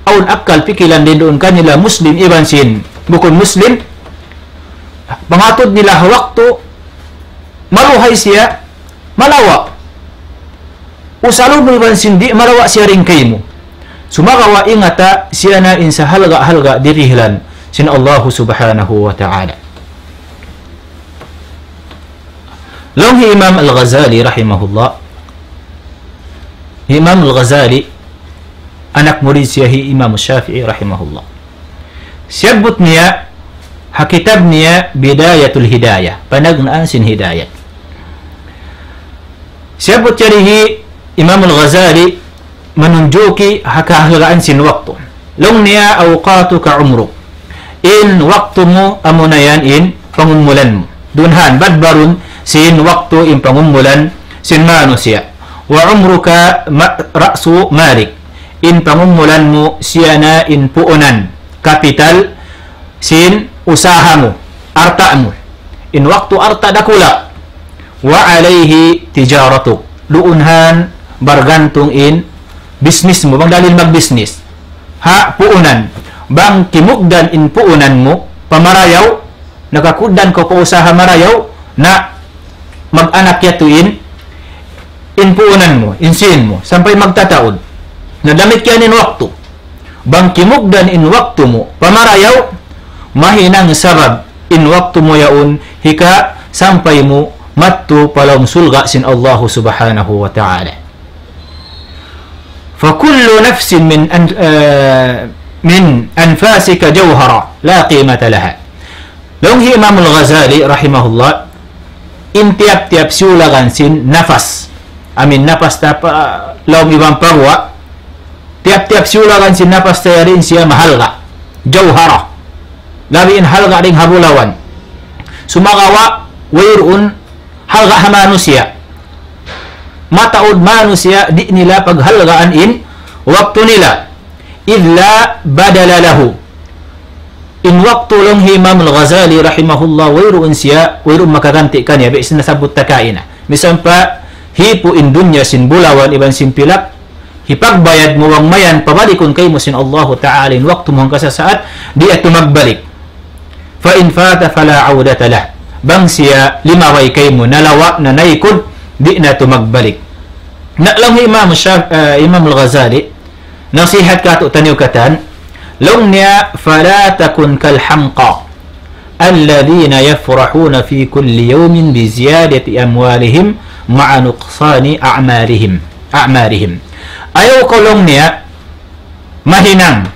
Awn akkal pikilan dayn duun kanila Muslim iban sin bukun Muslim. Pangatud nila ha waktu maluhay siya, malawa'. Usalun mu iban sin di' malawa' siya dayn kaymu. Sumagawa' ingata siya na in sahalga'-halga' dirihilan sin Allahu Subhanahu wa Ta'ala. Laung hi Imam Al-Ghazali rahimahullah. Hi Imam Al-Ghazali, anak murid siya hi Imam Shafi'i rahimahullah. Siyabbut niya ha kitab niya Bidayatul Hidayah, Panagnaan sin Hidayat. Siyabbut yari hi Imam Al-Ghazali manunjuki ha kahalgaan sin waktu. Laung niya, أوقاتك عمرك. In waktu mu amuna yan in pangumulan mu. Dunhan, badbarun sin waktu in pangumulan sin manusiya'. وعمرك م-، رأس مالك. In pangumulan mu siya na in puunan, kapital, sin usaha mu, alta' mu. In waktu alta' dakula'. وعليه تجارتك. Duun han bargantung in business mu, bang dalil magbisnis. Ha puunan. Bang kimugdan in puunan mu pa marayaw, nakakugdan kaw pa usaha marayaw, na mag-anak yadtu in, in puunan mu, in sīn mu, sampay magtataud. Na damikkiyan in waktu. Bang kimugdan in waktu mu pa marayaw, mahinang sabab in waktu mu yaun hika sampay mu madtu pa lawm surga' sin Allahu Subhanahu wa Ta'ala. فكل نفس من أن-، آه، من أنفاسك جوهرة لا قيمة لها. Laung hi Imam Al-Ghazali rahimahullah, in tiyap-tiyap siyulagan sin nafas, amin napas ta pa lawm iban pa guwa', tiyap-tiyap siyulagan sin napas ta yari in siya mahalga'. Jawhara. Labi in halga' dayn ha bulawan. Sumagawa', wayruun halga' ha manusiya'. Mataud manusiya', di' nila paghalgaan in waktu nila. إلا بدل له. In waktu laung hi Imam Al-Ghazali rahimahullah, wayruun siya, wayruun makaganti' kaniya, biya' sin nasabbut ta kaina. Misan pa hipu' in dunya sin bulawan iban sin pilak, hipagbayad mu bang mayan pabalikun kaymu sin Allahu Ta'ala in waktu mu hangkasasaat, di' yadtu magbalik. فإن فات فلا عودة له. Bang siya limabay kaymu, nalawa', nanaykud, di' na tuud magbalik. Na laung hi Imam Shaf-, eh, Imam Al-Ghazali, nasihat kātu'niyu katan, laung niya, فلا تكن كالحمقى الذين يفرحون في كل يوم بزيادة أموالهم مع نقصان أعمارهم، أعمارهم. Ayaw kaw laung niya, mahinang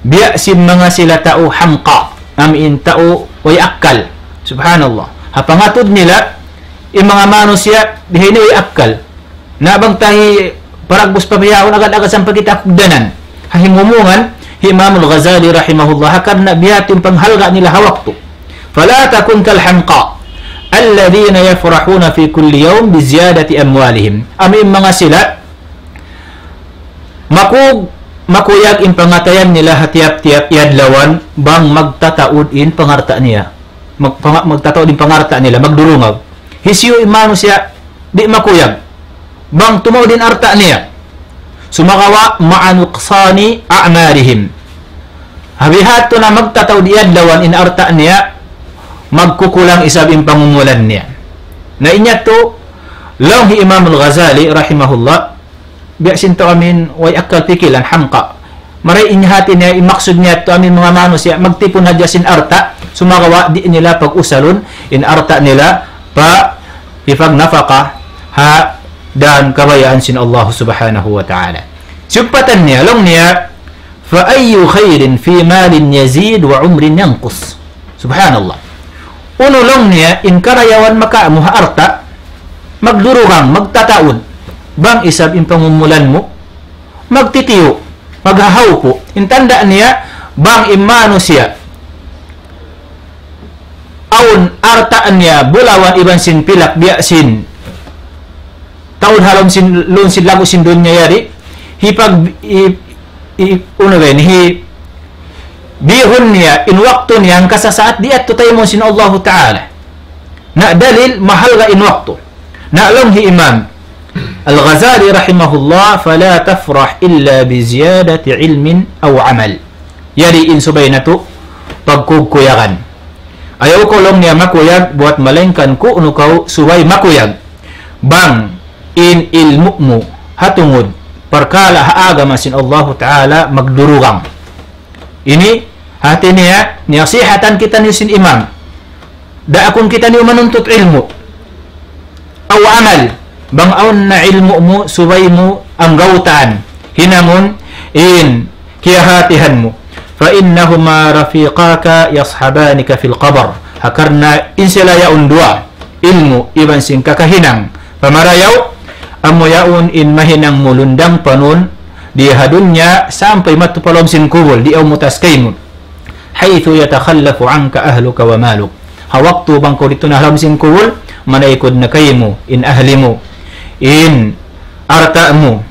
biya' sin manga sila tau hamqa, amu in tau way akkal. Subhanallah. Ha pangatud nila, in manga manusiya', di' na way akkal. Na bang ta hi paragbus pa bihaun agad-agad sampay kita kugdanan. Ha himumungan, hi Imam Al-Ghazali rahimahullah, ha karna' biya' ha yan in panghalga' nila ha waktu. فلا تكن كالحمقى الذين يفرحون في كل يوم بزيادة أموالهم. Amu in manga sila, makug-, makuyag in pangatayan nila ha tiyap-tiyap adlawan bang magtataud in pangalta' niya. Mag-, panga-, magtataud in pangalta' nila, magdurungaw. Hisiyu in manusiya' di' makuyag bang tumaud in alta' niya. Sumagawa' مع نقصان أعمارهم. Ha bihaun na magtataud adlawan in alta' niya, magkukulang isab in pangumulan niya. Na in yadtu, laung hi Imam Al-Ghazali rahimahullah, biya' sin tau amu in way akkal pikilan, hamqa. Marayaw in hāti niya, in maksud niya yadtu amu in manga manusiya', magtipun hadja sin alta', sumagawa' di' nila pag-usalun in alta' nila pa hipagnapaka ha dān kabayaan sin Allah Subhanahu wa Ta'ala. Siyugpatan niya, laung niya, فأي خير في مال يزيد وعمر ينقص. Subhanallah. Unu laung niya, in karayawan makaamu ha alta', magdurugang, magtataud. Bang isab in pangumulan mu, magtitiyu', maghahawpu'. In tanda' niya, bang in manusiya', awn alta' niya, bulawan iban sin pilak biya' sin taud ha lawm sin, lawm sin laggu' sin dunya yari, hipag-, i-, i-, unu ba ini, hi-, bihun niya, in waktu niya, hangkasasaat di' yadtu taymaun sin Allahu Ta'ala. Na dalil, mahalga' in waktu. Na laung hi Imam Al-Ghazali rahimahullah, فلا تفرح إلا بزيادة علم أو عمل. Yari in subay natu' pagkugkuyagan. Ayaw kaw laung niya makuyag, buwat malaingkan kunu' kaw subay makuyag. Bang in ilmu' mu ha tungud parkala' ha agama sin Allahu Ta'ala magdurugang. Ini hāti niya, nasihatan kitaniyu sin imam. Daakun kitaniyu manuntut ilmu'. Aw amal, bang awn na ilmu' mu, subay mu anggawtaan. Hinangun in kiyahatihan mu. فإنهما رفيقاك يصحبانك في القبر. Ha karna' in sila yaun duwa, ilmu' iban sin kakahinang pamarayaw, amu yaun in mahinang mu lundang panun di ha dunya sampay madtu pa lawm sin kubul, di' yaun mutas kaymu. حيث يتخلف عنك أهلك ومالك. Ha waktu bang kaw didtu na ha lawm sin kubul, manaykud na kaymu in ahli mu, in alta' mu,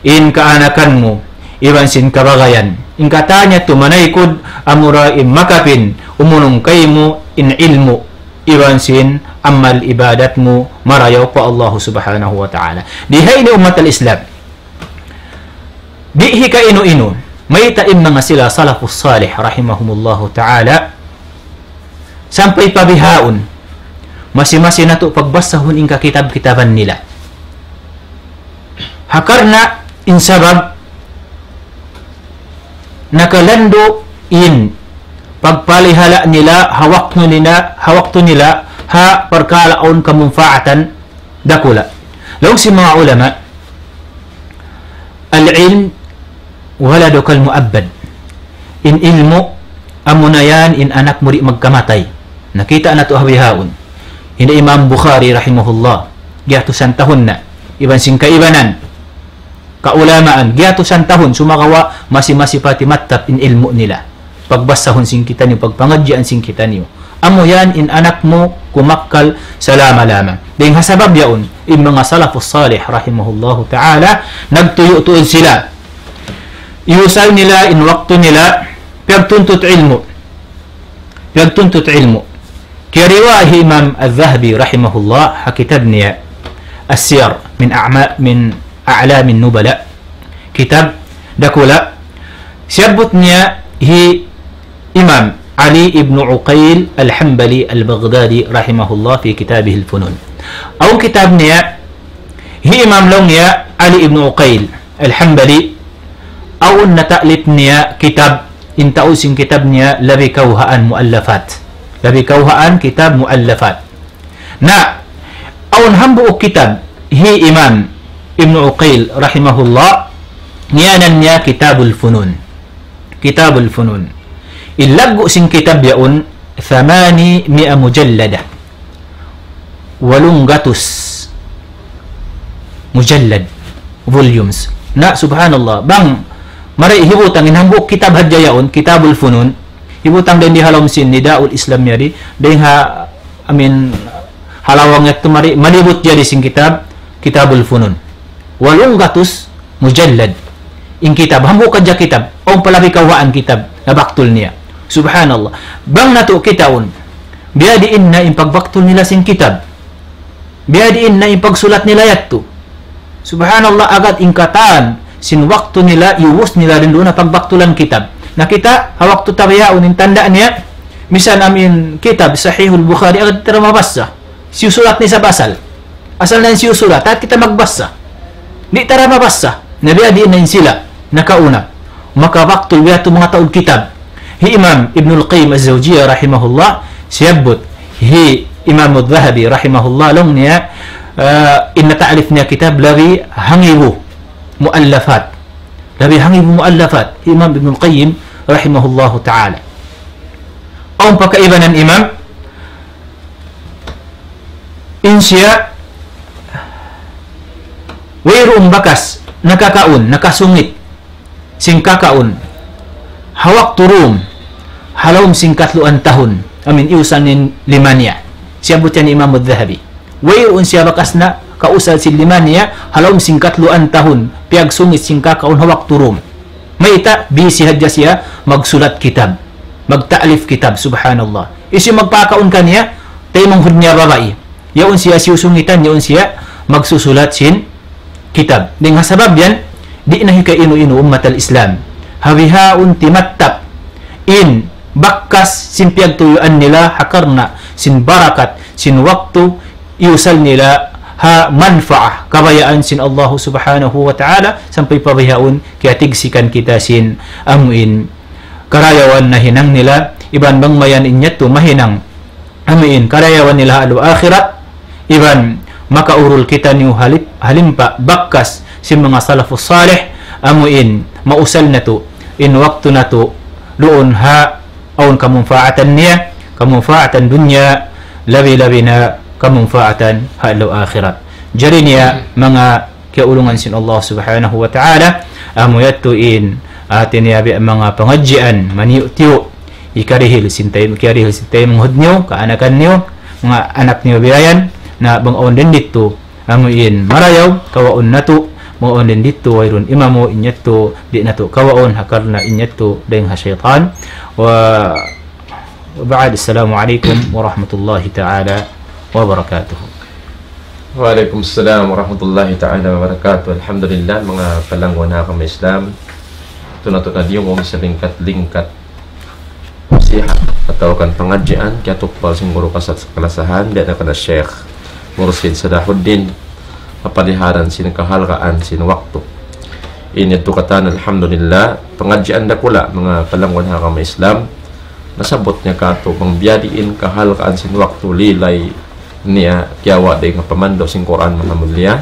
in kaanakan mu, iban sin kabagayan. In katan yadtu manaykud, amura in makapin umunung kaymu in ilmu', iban sin amal ibadat mu marayaw pa Allah Subhanahu wa Ta'ala. Di ha ini ummat al-Islam. Di' hikainu-inu, mayta' in manga sila salafus salih rahimahumullahu ta'ala, sampay pa bihaun, masi-masi natu' pagbasahun in kakitab-kitaban nila. Ha karna' in sabab, nakalandu' in pagpalihala' nila, ha waktu nila, ha waktu nila, ha parkala' awn kamunpaatan dakula'. Laung sin manga ulama, العلم ولدك المؤبد. In ilmu', amuna yan in anak mu di' magkamatay. Nakita' natu' ha bihaun. Hinda Imam Bukhari rahimahullah, giyatusan tahun na. iban sin kaibanan, kaulamaan, giyatusan tahun, sumagawa' masi-masi pa timattap in ilmu' nila. Pagbasahun sin kitaniyu, pagpangadjian sin kitaniyu. Amu yan in anak mu kumakkal salama-lama. Dayn ha sabab yaun, in manga salafus salih rahimahullahu ta'ala, nagtuyu' tuud sila. Iyusal nila in waktu nila, piyagtuntut ilmu'. Piyagtuntut ilmu'. Kiyariwayat hi Imam Al-Dhahabi rahimahullah, ha kitab niya, As-Siyar min A'ma-, min A'lamin Nubala. Kitab dakula'. Siyabbut niya hi Imam Ali ibn Uqayl Al-Hanbali Al-Baghdadi rahimahullah fi kitabihil Funun. Awn kitab niya, hi Imam laung niya Ali ibn Uqayl Al-Hanbali, awn nata'lif niya kitab, in tau sin kitab niya labi kawhaan muallafat. Labi kawhaan kitab muallafat. Na, awn hambuuk kitab, hi Imam Ibn Uqayl rahimahullah, ngiyanan niya Kitabul Funun. Kitabul Funun. In laggu' sin kitab yaun, thamani mi'a mujallada. Walung gatus mujallad, volumes. Na, subhanallah. Bang, mari hibutang in hambuuk kitab hadja yaun, Kitabul Funun. Hibutang dayn di ha lawm sin Nidaul Islam yari. Dayn ha, I mean, ha lawang yadtu mari, malibut yari sin kitab, Kitabul Funun. Walung gatus mujallad. In kitab, hambuuk hadja kitab, awn pa labi kawhaan kitab, nabaktul niya. Subhanallah. Bang natu' kitaun, biyadiin na in pagbaktul nila sin kitab. Biyadiin na in pagsulat nila yadtu. Subhanallah, agad in katan sin waktu nila, iubus nila dayn duun ha pagbaktulan kitab. Na kita, ha waktu ta bihaun in tanda' niya, misan amu in kitab Sahihul Bukhari, agad ta mabassa. Siyusulat na isab asal. Asal na in siyusulat, at kita magbassa. Di' ta da mabassa. Na biyadiin na in sila nakauna. Makabaktul biya' tu manga taud kitab. Hi Imam Ibnul Qayyim Az-Zawjiyah rahimahullah, siyabbut hi Imam Adh-Dhahabi rahimahullah, laung niya, ah, in nata'lif niya kitab labi hangibu muallafat. Labi hangibu muallafat hi Imam Ibnul Qayyim rahimahullahu ta'ala. Awn pa kaibanan imam, in siya wayruun bakas nakakaun, nakasungit sin kakaun ha waktu dum, ha lawm sin katluan tahun, amu in iyusal niya in lima niya. Siyabbut yan hi Imam Adh-Dhahabi. Wayruun siya bakas nakausal sin lima niya ha lawm sin katluan tahun, piyagsungit sin kakaun ha waktu dum. Mayta', busy hadja siya magsulat kitab, magta'lif kitab, subhanallah. Hisiyu in magpakaun kaniya? Taymanghud niya babai. Yaun siya siyusungitan, yaun siya magsusulat sin kitab. Dayn ha sabab yan, di' na hikainu-inu ummat al-Islam. Ha bihaun timattap in bakas sin piyagtuyuan nila ha karna' sin barakat sin waktu iyusal nila ha manfaat kabayaan sin Allah Subhanahu wa Ta'ala, sampay pa bihaun kiyatigsikan kita sin amu in karayawan nahinang nila, iban bang mayan in yadtu mahinang amu in karayawan nila ha adlaw akhirat, iban makaurul kitaniyu halip-, halimpa bakas sin manga salafus salih, amu in mausal natu' in waktu natu' duun ha awn kamunpaatan niya, kamunpaatan dunya, labi-labi na kamunpaatan ha adlaw akhirat. Jari niya manga kiyaulungan sin Allah Subhanahu wa Ta'ala, amu yadtu in, hati niya biya' manga pangadjian, maniyu'-tiyu', hikarihil sin tay-, hikarihil sin taymanghud niyu, kaanakan niyu, manga anak niyu biya' yan, na bang awn dayn didtu, amu in marayaw, kawaun natu', bang awn dayn didtu, wayruun imamu, in yadtu, di' natu' kawaun, ha karna' in yadtu, dayn ha saytan. Wa, wa ba'd, assalamu alaykum warahmatullahi ta'ala wabarakatuh. Wa alaykum assalam warahmatullahi ta'ala wabarakatuh. Alhamdulillah, manga palangguan ha agama Islam. Yadtu na tuud diyungug sin lingkat-lingkat nasihat atawa kan pangadjian, kiyatukbal sin guru kasat kalasahan, biya' na kan Sheikh Mursid Salahuddin, ha paliharan sin kahalgaan sin waktu. Ini tukatan, alhamdulillah, pangadjian dakula', manga palangguan ha agama Islam, nasabbut niya katu' bang biyadiin kahalgaan sin waktu, lilay niya kiyawa' dayn ha pamandu' sin Qur'an Maha Mulia,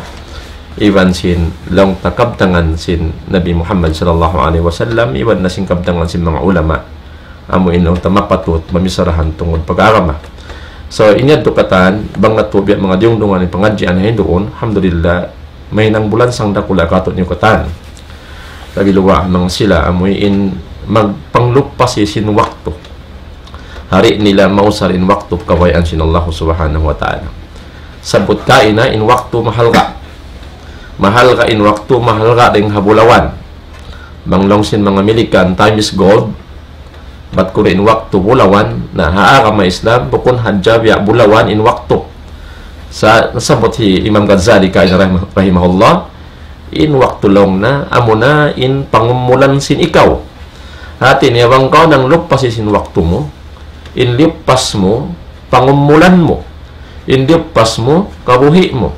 iban sin laung ta kabtangan sin Nabi Muhammad sallallahu alayhi wasallam, iban na sin kabtangan sin manga ulama. Amu in laung ta mapatut, mamisarahan tungud pag-agama. So, ini yadtu katan, bang natu' biya' manga diyungdungan in pangadjian ha hinduun, alhamdulillah, Mahinang bulansang dakula' katu' niyu katan. Labi luwa' manga sila amuin magpangluppas sin waktu. Di' nila mausal in waktu kabayaan sin Allah Subhanahu wa Ta'ala. Sabbut kaina in waktu mahalga'. Mahalga' in waktu, mahalga' dayn ha bulawan. Bang laung sin manga Milikan, time is gold. Bat kunu' in waktu bulawan, na ha agama Islam, bukun hadja biya' bulawan in waktu. Sa-, nasabbut hi Imam Ghazali kaina rahim-, rahimahullah, in waktu laung niya, amuna in pangumulan sin ikaw. Hati niya bang kaw nangluppas sin waktu mu, in liyuppas mu, pangumulan mu, in liyuppas mu, kabuhi' mu.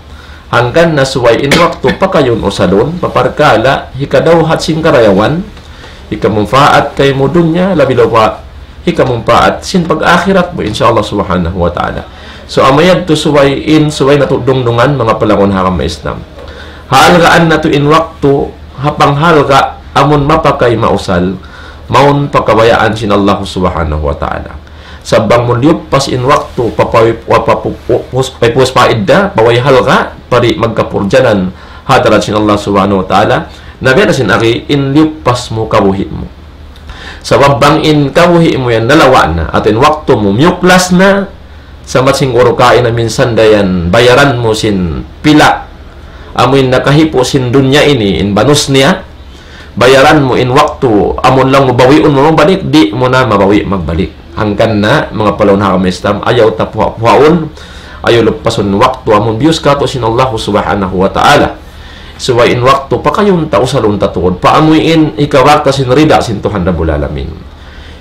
Hangkan na subay in waktu pakayun usalun, pa parkala', hikadawhat sin karayawan, hikamumpaat kaymu dunya, labi luwa', hikamumpaat sin pag-akhirat mu, insya Allah Subhanahu wa Ta'ala. So, amu yadtu subay in, subay natu' dungdungan, manga palangga' ha agama Islam. Halgaan natu' in waktu, ha panghalga', amun mapakay mausal, mawn pa kabayaan sin Allah Subhanahu wa Ta'ala. Sabab bang mu liyuppas in waktu, papawi-, wa-, papu-, pu-, pus-, pus-, paidda, pa way halga', pa di' magkapurjanan, hadarat sin Allah Subhanahu wa Ta'ala, na biya' na sin agi, in liyuppas mu kabuhi' mu. Sabab bang in kabuhi' mu yan nalawa' na, atawa in waktu mu miyuklas na, samat sin guru kaina minsan da yan bayaran mu sin pila', amu in nakahipu' sin dunya ini, in banus niya, bayaran mu in waktu, amun laung mu bawiun mu magbalik, di' mu na mabawi' magbalik. Hangkan na, manga palangga' ha agama Islam, ayaw ta puha-puhaun, ayaw luppasun waktu, amun biyus katu' sin Allah Subhanahu wa Ta'ala. Subay in waktu pakayun ta usalun ta tuud. Pa amuin hikabak ta sin rida sin Tuhan Rabbul Alamin.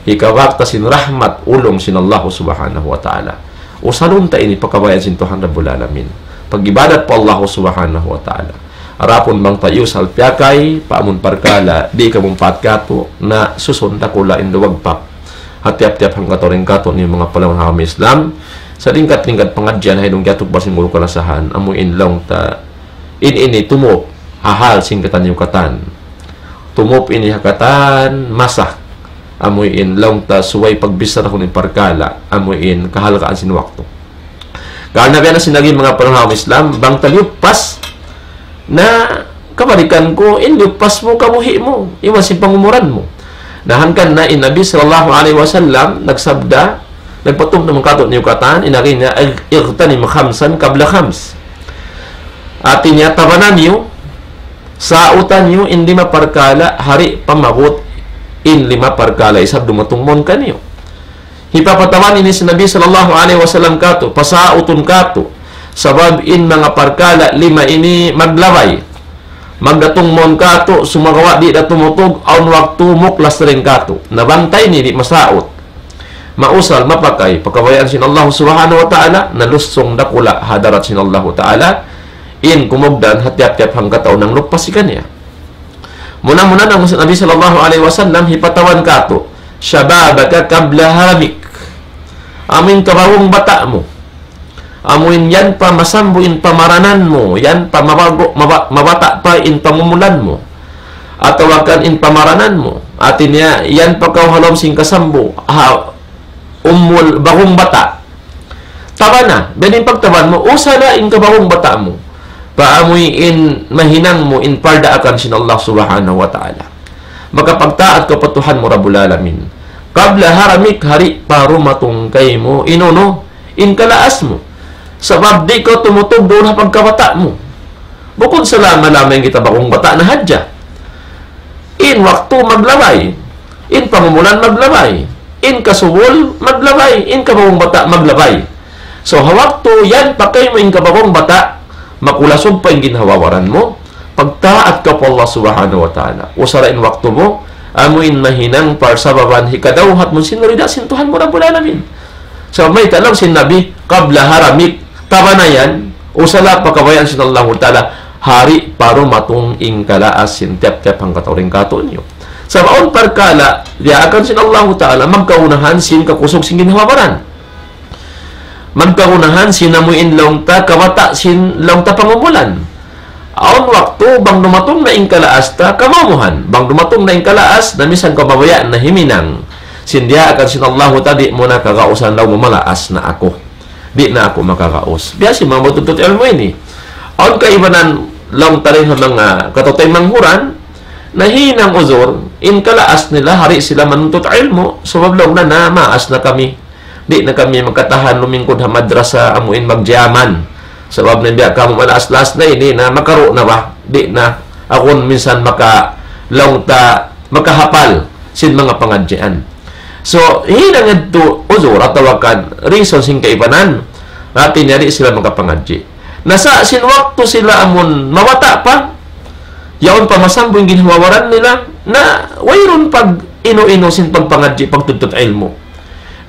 Hikabak ta sin rahmat ulung sin Allah Subhanahu wa Ta'ala. Usalun ta ini pa kabayaan sin Tuhan Rabbul Alamin. Pag-ibadat pa Allah Subhanahu wa Ta'ala. Adapun bang ta iyusal piyakay, pa amun parkala', di' kamumpaat katu', na susun dakula' in duwagpak. Ha tiyap-tiyap hangkatau dayn katu' niyu manga palangga' ha agama Islam. Sa lingkat-lingkat pangadjian ha idung kiyatu' pa sin guru kalasahan, amu in laung ta in ini tumup ha hal sin kitaniyu katan. Tumup ini ha katan masa. Amu in laung ta subay pagbichara kunu' in parkala', amu in kahalgaan sin waktu. Karna' biya' na sin agi manga palangga' ha agama Islam, bang ta liyuppas na kabalikan ku, in liyuppas mu, kabuhi' mu, iban sin pangumulan mu. Na hangkan na in Nabi sallallahu alayhi wasallam nagsabda, nagpatumtum katu' niyu katan, in agi niya, "Ig-, igtanim khamsan qabla khams." Hati niya, tabana niyu, sauta niyu in lima parkala' di' pa maabut in lima parkala' isab dumatung mawn kaniyu. Hipapatawan ini sin Nabi sallallahu alayhi wasallam katu', pasautun katu', sabab in manga parkala' lima ini maglabay. Magdatung mawn katu', sumagawa' di' da tumutug, awn waktu muklas dayn katu'. Na bang ta ini di' masaut, mausal, mapakay pa kabayaan sin Allah Subhanahu wa Ta'ala, na lusung dakula' hadarat sin Allah Ta'ala, in kumugdan ha tiyap-tiyap hangkatau nangluppas kaniya. Muna-muna na Nabi sallallahu alayhi wasallam hipatawan katu', "Shababaka qabla haramik." Amu in kabawung bata' mu. Amu in yan pa masambu in pamaranan mu, yan pa mabagu-, maba-, mabata' pa in pangumulan mu. Atawa kan in pamaranan mu. Hati niya, yan pa kaw ha lawm sin kasambu, ha umul bawung bata'. Tabana, biya' diin pagtaban mu, usala in kabawung bata' mu. Pa amuin mahinang mu in pardaakan sin Allah Subhanahu wa Ta'ala. Makapagtaat kaw pa Tuhan mu Rabbul Alamin. Qabla haramik, di' pa dumatung kaymu in unu, in kalaas mu. Sabab di' kaw tumutug duun ha pagkabata' mu. Bukun salama-lama in kita bawung bata' na hadja. In waktu maglabay, in pangumulan maglabay, in kasubul maglabay, in kabawung bata' maglabay. So, ha waktu yan pa kaymu in kabawung bata', makulasug pa in ginhawa-baran mu, pagtaat kaw pa Allah Subhanahu wa Ta'ala. Usala in waktu mu, amu in mahinang parsababan hikadawhat mu sin rida sin Tuhan mu Rabbul Alamin. So, mayta' laung sin Nabi, "Qabla haramik," tabana yan, usala pa kabayaan sin Allahu Ta'ala, di' pa dumatung in kalaas sin tiyap-tiyap hangkatau dayn katu' niyu. Sabab awn parkala', diyaakan sin Allahu Ta'ala, magkaunahan sin kakusug sin ginhawa-baran. Magkaunahan sin amuin laung ta kabata' sin laung ta pangumulan. Awn waktu, bang dumatung na in kalaas ta, kamumuhan. Bang dumatung na in kalaas, na minsan kabayaan na himinang. Sin diyaakan sin Allahu Ta'ala, di' mu na kagausan laung mu malaas na aku. Di' na aku makagaus. Biya' sin manga matuntut ilmu' ini. Awn kaibanan laung ta dayn ha manga kataw-taymanghuran, nahinang uzur, in kalaas nila, di' sila manuntut ilmu', sabab laung nila, maas na kami. Di' na kami makatahan lumingkud ha madrasa amu in magyaman. Sabab na biya' kamu malaas-laas na ini na makaru' na ba? Di' na aku minsan maka laung ta makahapal sin manga pangadjian. So, hinang yadtu uzur atawa kan reason sin kaibanan. Hati niya di' sila makapangadji'. Na sa' sin waktu sila amun mabata' pa, yaun pa masambu in ginhawa-baran nila, na wayruun pag-inu-inu sin pagpangadji', pagtuntut ilmu'.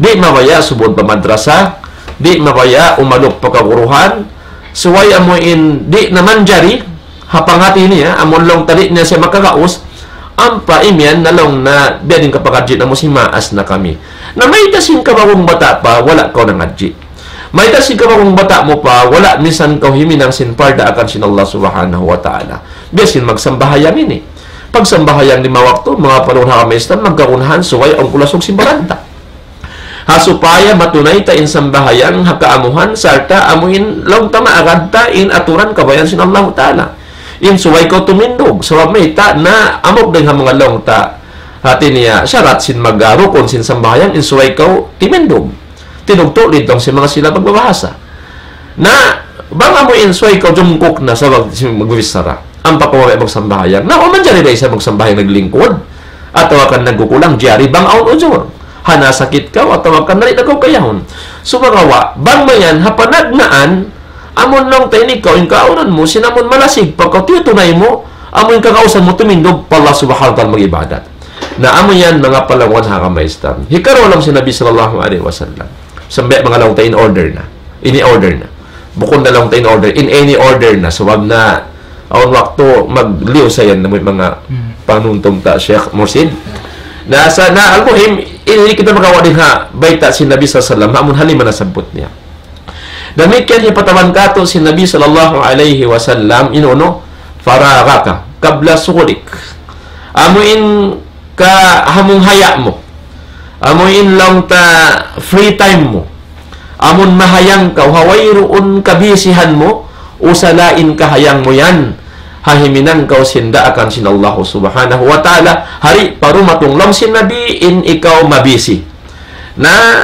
Di' mabaya' subud pa madrasa, di' mabaya' umalup pa kaguruhan, subay amu in di' na manjari, ha panghati niya, amun laung ta di' niya siya makagaus, ampa imiyan na laung na biya' diin kapangadji' namu' sin maas na kami. Na mayta' sin kaw bang bata' pa, wala' kaw nangadji'. Mayta' sin kaw bang bata' mu pa, wala' minsan kaw himinang sin pardaakan sin Allah Subhanahu wa Ta'ala. Biya' sin magsambahayang ini. Pagsambahayang lima waktu, manga palangga' ha Islam, magkagunahan, subay awn kulasug sin baran ta. Ha supaya matunay ta in sambahayang ha kaamuhan, sarta' amu in laung ta maagad ta in aturan kabayaan sin Allahu Ta'ala. In subay kaw tumindug, sabab mayta' na hambuuk dayn ha manga laung ta. Hati niya, sarat sin mag-, ah, rukun sin sambahayang, in subay kaw timindug. Tinugtu' laung sin manga sila magbabahasa. Na, bang amu in subay kaw jumkuk na sabab sin magbichara. Ampa kaw mabaya' magsambahayang. Na, awn manjari da isab magsambahayang naglingkud. Atawa kan nagkukulang, jari bang awn uzur. Hangkan sakit kaw, atawa kan di' na kaw kayahun. Sumagawa', bang mayan, ha panagnaan, amun laung ta ini kaw, in kaawnan mu, sin amun malasig pa kaw, tiyutunay mu, amun kagausan mu, tumindug pa Allah Subhanahu wa Ta'ala mag-ibadat. Na amu yan, manga palangga' ha agama Islam. Hikaruwa laung sin Nabi sallallahu alayhi wasallam. Sambil manga laung ta in order na. Ini order na. Bukun na laung ta in order. In any order na. Sabab na, awn waktu magliyu sa yan na manga Hmm. panuntung ta Sheikh Mursid. Na sa, na al-muhim, ini kita makawa' dayn ha bayta' sin Nabi sallallahu alayhi wasallam, amun ha lima nasabbut niya. Damikkiyan hipatawan katu' sin Nabi sallallahu alayhi wasallam, in unu, فراغك قبل شغلك. Amu in kahamuhaya' mu. Amu in laung ta free time mu. Amun mahayang kaw, ha wayruun kabisihan mu, usala in kahayang mu yan. Ha himinang kaw sin daakan sin Allah Subhanahu wa Ta'ala, di' pa dumatung laung sin Nabi in ikaw mabisi. Na,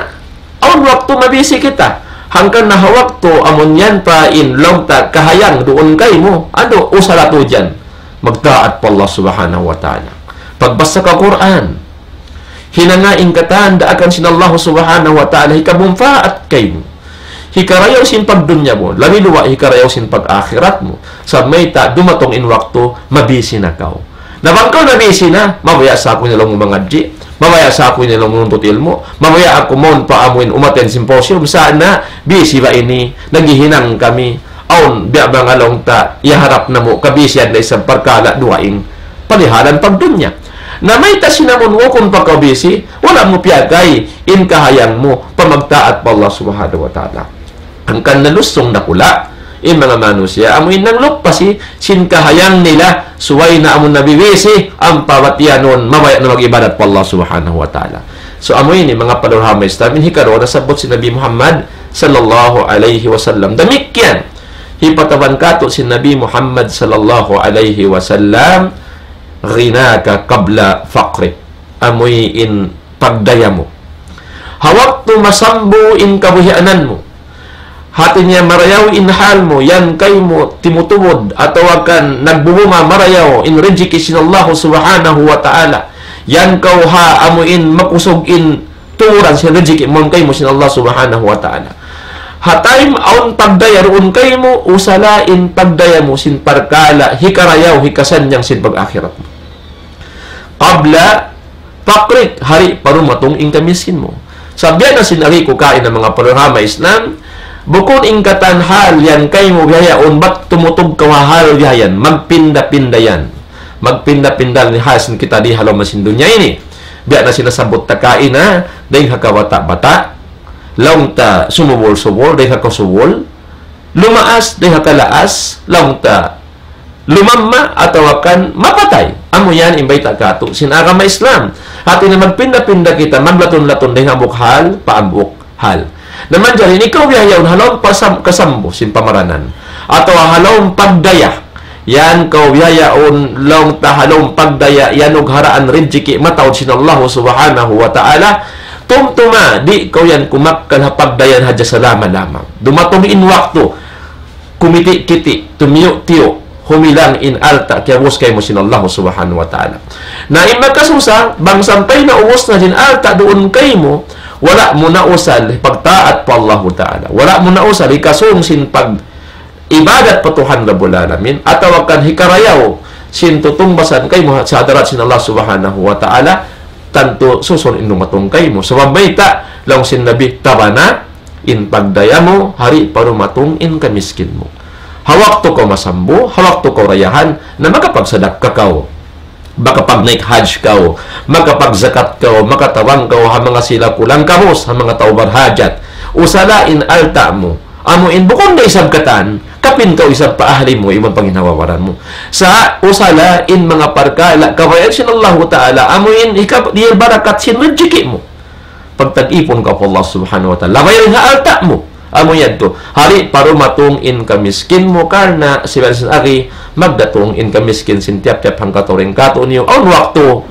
awn waktu mabisi kita. Hangkan na ha waktu amun yan pa in laung ta kahayang duun kaymu, anu, usala tuud yan. Magtaat pa Allah Subhanahu wa Ta'ala. Pagbasa kaw Qur'an. Hinanga in katan daakan sin Allah Subhanahu wa Ta'ala, hikamunpaat kaymu. Hikarayaw sin pagdunya mu, labi luwa' hikarayaw sin pag-akhirat mu. Sa' mayta' dumatung in waktu, mabisi na kaw. Na bang kaw nabisi na, mabaya' sa aku ini laung mangadji', mabaya' sa aku ini laung manuntut ilmu', mabaya' aku mawn pa amu in umattend symposium, sa' na bisi ba ini, naghihinang kami, awn biya' manga laung ta, iyaharap namu', kabisihan da isab parkala' dugaing, palihalan pagdunya. Na mayta' sin amun bukun pa kaw bisi, wala' mu piyagay in kahayang mu pa magtaat pa Allah Subhanahu wa Ta'ala. Hangkan nalusung dakula' in manga manusiya', amu in nanglupasi sin kahayang nila, subay na amun nabibisi, ampa batiyanun, mabaya' na mag-ibadat pa Allah Subhanahu wa Ta'ala. So, amu ini manga palangga' ha agama Islam, in hikaruwa nasabbut sin Nabi Muhammad sallallahu alayhi wasallam. Damikkiyan, hipatawan katu' sin Nabi Muhammad sallallahu alayhi wasallam, غناك قبل فقرك. Amu in pagdaya mu. Ha waktu masambu in kabuhianan mu. Hati niya marayaw in hal mu, yan kaymu timutubud, atawa kan nagbubunga marayaw in rijiki' sin Allah Subhanahu wa Ta'ala. Yan kaw ha amu in makusug in turan sin rijiki' mu kaymu sin Allah Subhanahu wa Ta'ala. Ha time awn pagdaya duun kaymu, usala in pagdaya mu sin parkala' hikarayaw, hikasannyang sin pag-akhirat mu. قبل فقرك, di' pa dumatung in kamiskin mu. Sa' biya' na sin agi ku kaina manga palangga' ha agama Islam, bukun in katan hal yan kaymu bihaun bat tumutug kaw ha hal bihayan, magpinda-pinda yan. Magpinda-pinda in hal sin kita di ha lawm sin dunya ini. Biya' na sin nasabbut ta kaina, dayn ha kabata'-bata', laung ta sumubul-subul, dayn ha kasubul, lumaas, dayn ha kalaas, laung ta lumamma atawa kan mapatay. Amu yan in bayta' katu' sin agama Islam. Hati niya magpinda-pinda kita, maglatun-latun dayn ha hambuuk hal pa hambuuk hal. Na manjari in ikaw bihaun ha lawm pasam-, kasambu sin pamaranan. Atawa ha lawm pagdaya. yan kaw bihaun laung ta ha lawm pagdaya, yan ug haraan rijiki' mataud sin Allah Subhanahu wa Ta'ala. Tumtuma, di' kaw yan kumakkal ha pagdaya hadja salama-lama. Dumatung in waktu, kumiti-kiti, tumiyu'-tiyu', humilang in alta' kiyabus kaymu sin Allah Subhanahu wa Ta'ala. Na in makasusa, bang sampay na ubus na sin alta' duun kaymu, wala' mu na usal pagtaat pa Allah Ta'ala. Wala' mu na usal hikasung sin pag ibadat pa Tuhan Rabbul Alamin, atawa kan hikarayaw sin tutungbasan kaymu ha-, sa hadarat sin Allah Subhanahu wa Ta'ala, tantu susun in dumatung kaymu. Sabab mayta', laung sin Nabi, tabana in pagdaya mu, ha di' pa dumatung in kamiskin mu. Ha waktu kaw masambu, ha waktu kaw rayahan, na makapagsadakka kaw. Makapagnaik hajj kaw, makapagzakat kaw, makatabang kaw ha manga sila kulang-kabus, ha manga tau barhajat. Usala in alta' mu. Amu in bukun da isab katan, kapin kaw isab pa ahli mu, iban panginhawa-baran mu. Sa' usala in manga parkala', kabayaan sin Allahu Ta'ala, amu in hikab-, dihil barakat sin rijiki' mu. Pagtag-ipun kaw pa Allah Subhanahu wa Ta'ala. Labayan ha alta' mu. Amu yadtu. Ha di' pa dumatung in kamiskin mu karna' sibar sin agi, magdatung in kamiskin sin tiyap-tiyap hangkatau dayn kātu'niyu. Awn waktu,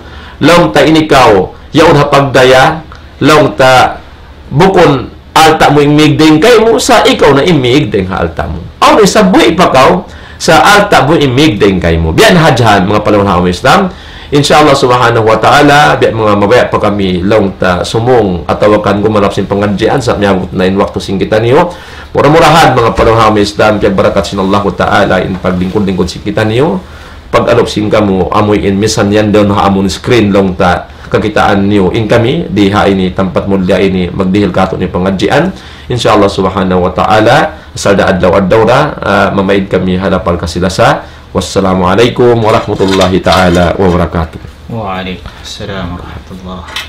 laung ta ini kaw, yaun ha pagdaya, laung ta bukun alta' mu in mīg dayn kaymu, sa' ikaw na in mīg dayn ha alta' mu. Awn isab buhi' pa kaw, sa' alta' mu in mīg dayn kaymu. Biya' na hadja, manga palangga' ha Islam. Insya Allah Subhanahu wa Ta'ala, biya' manga mabaya' pa kami laung ta sumung atawa kan gumanap sin pangadjian sa' miyabut na in waktu sin kitaniyu. Mura-murahan, manga palangga' ha Islam, piyabarakat sin Allahu Ta'ala in paglingkud-lingkud sin kitaniyu. Pag-alup sin kamu, amu in misan yan dayn ha amun screen laung ta kakitaan niyu in kami, di ha ini tampat mulliya ini magdihil kātu'niyu pangadjian. Insya Allah Subhanahu wa Ta'ala, asal da adlaw-adlaw da, ah, mamaid kami ha lapal kasi-lasa. Wassalamu alaikum warahmatullahi ta'ala wabarakatuh. وعليكم السلام ورحمة الله.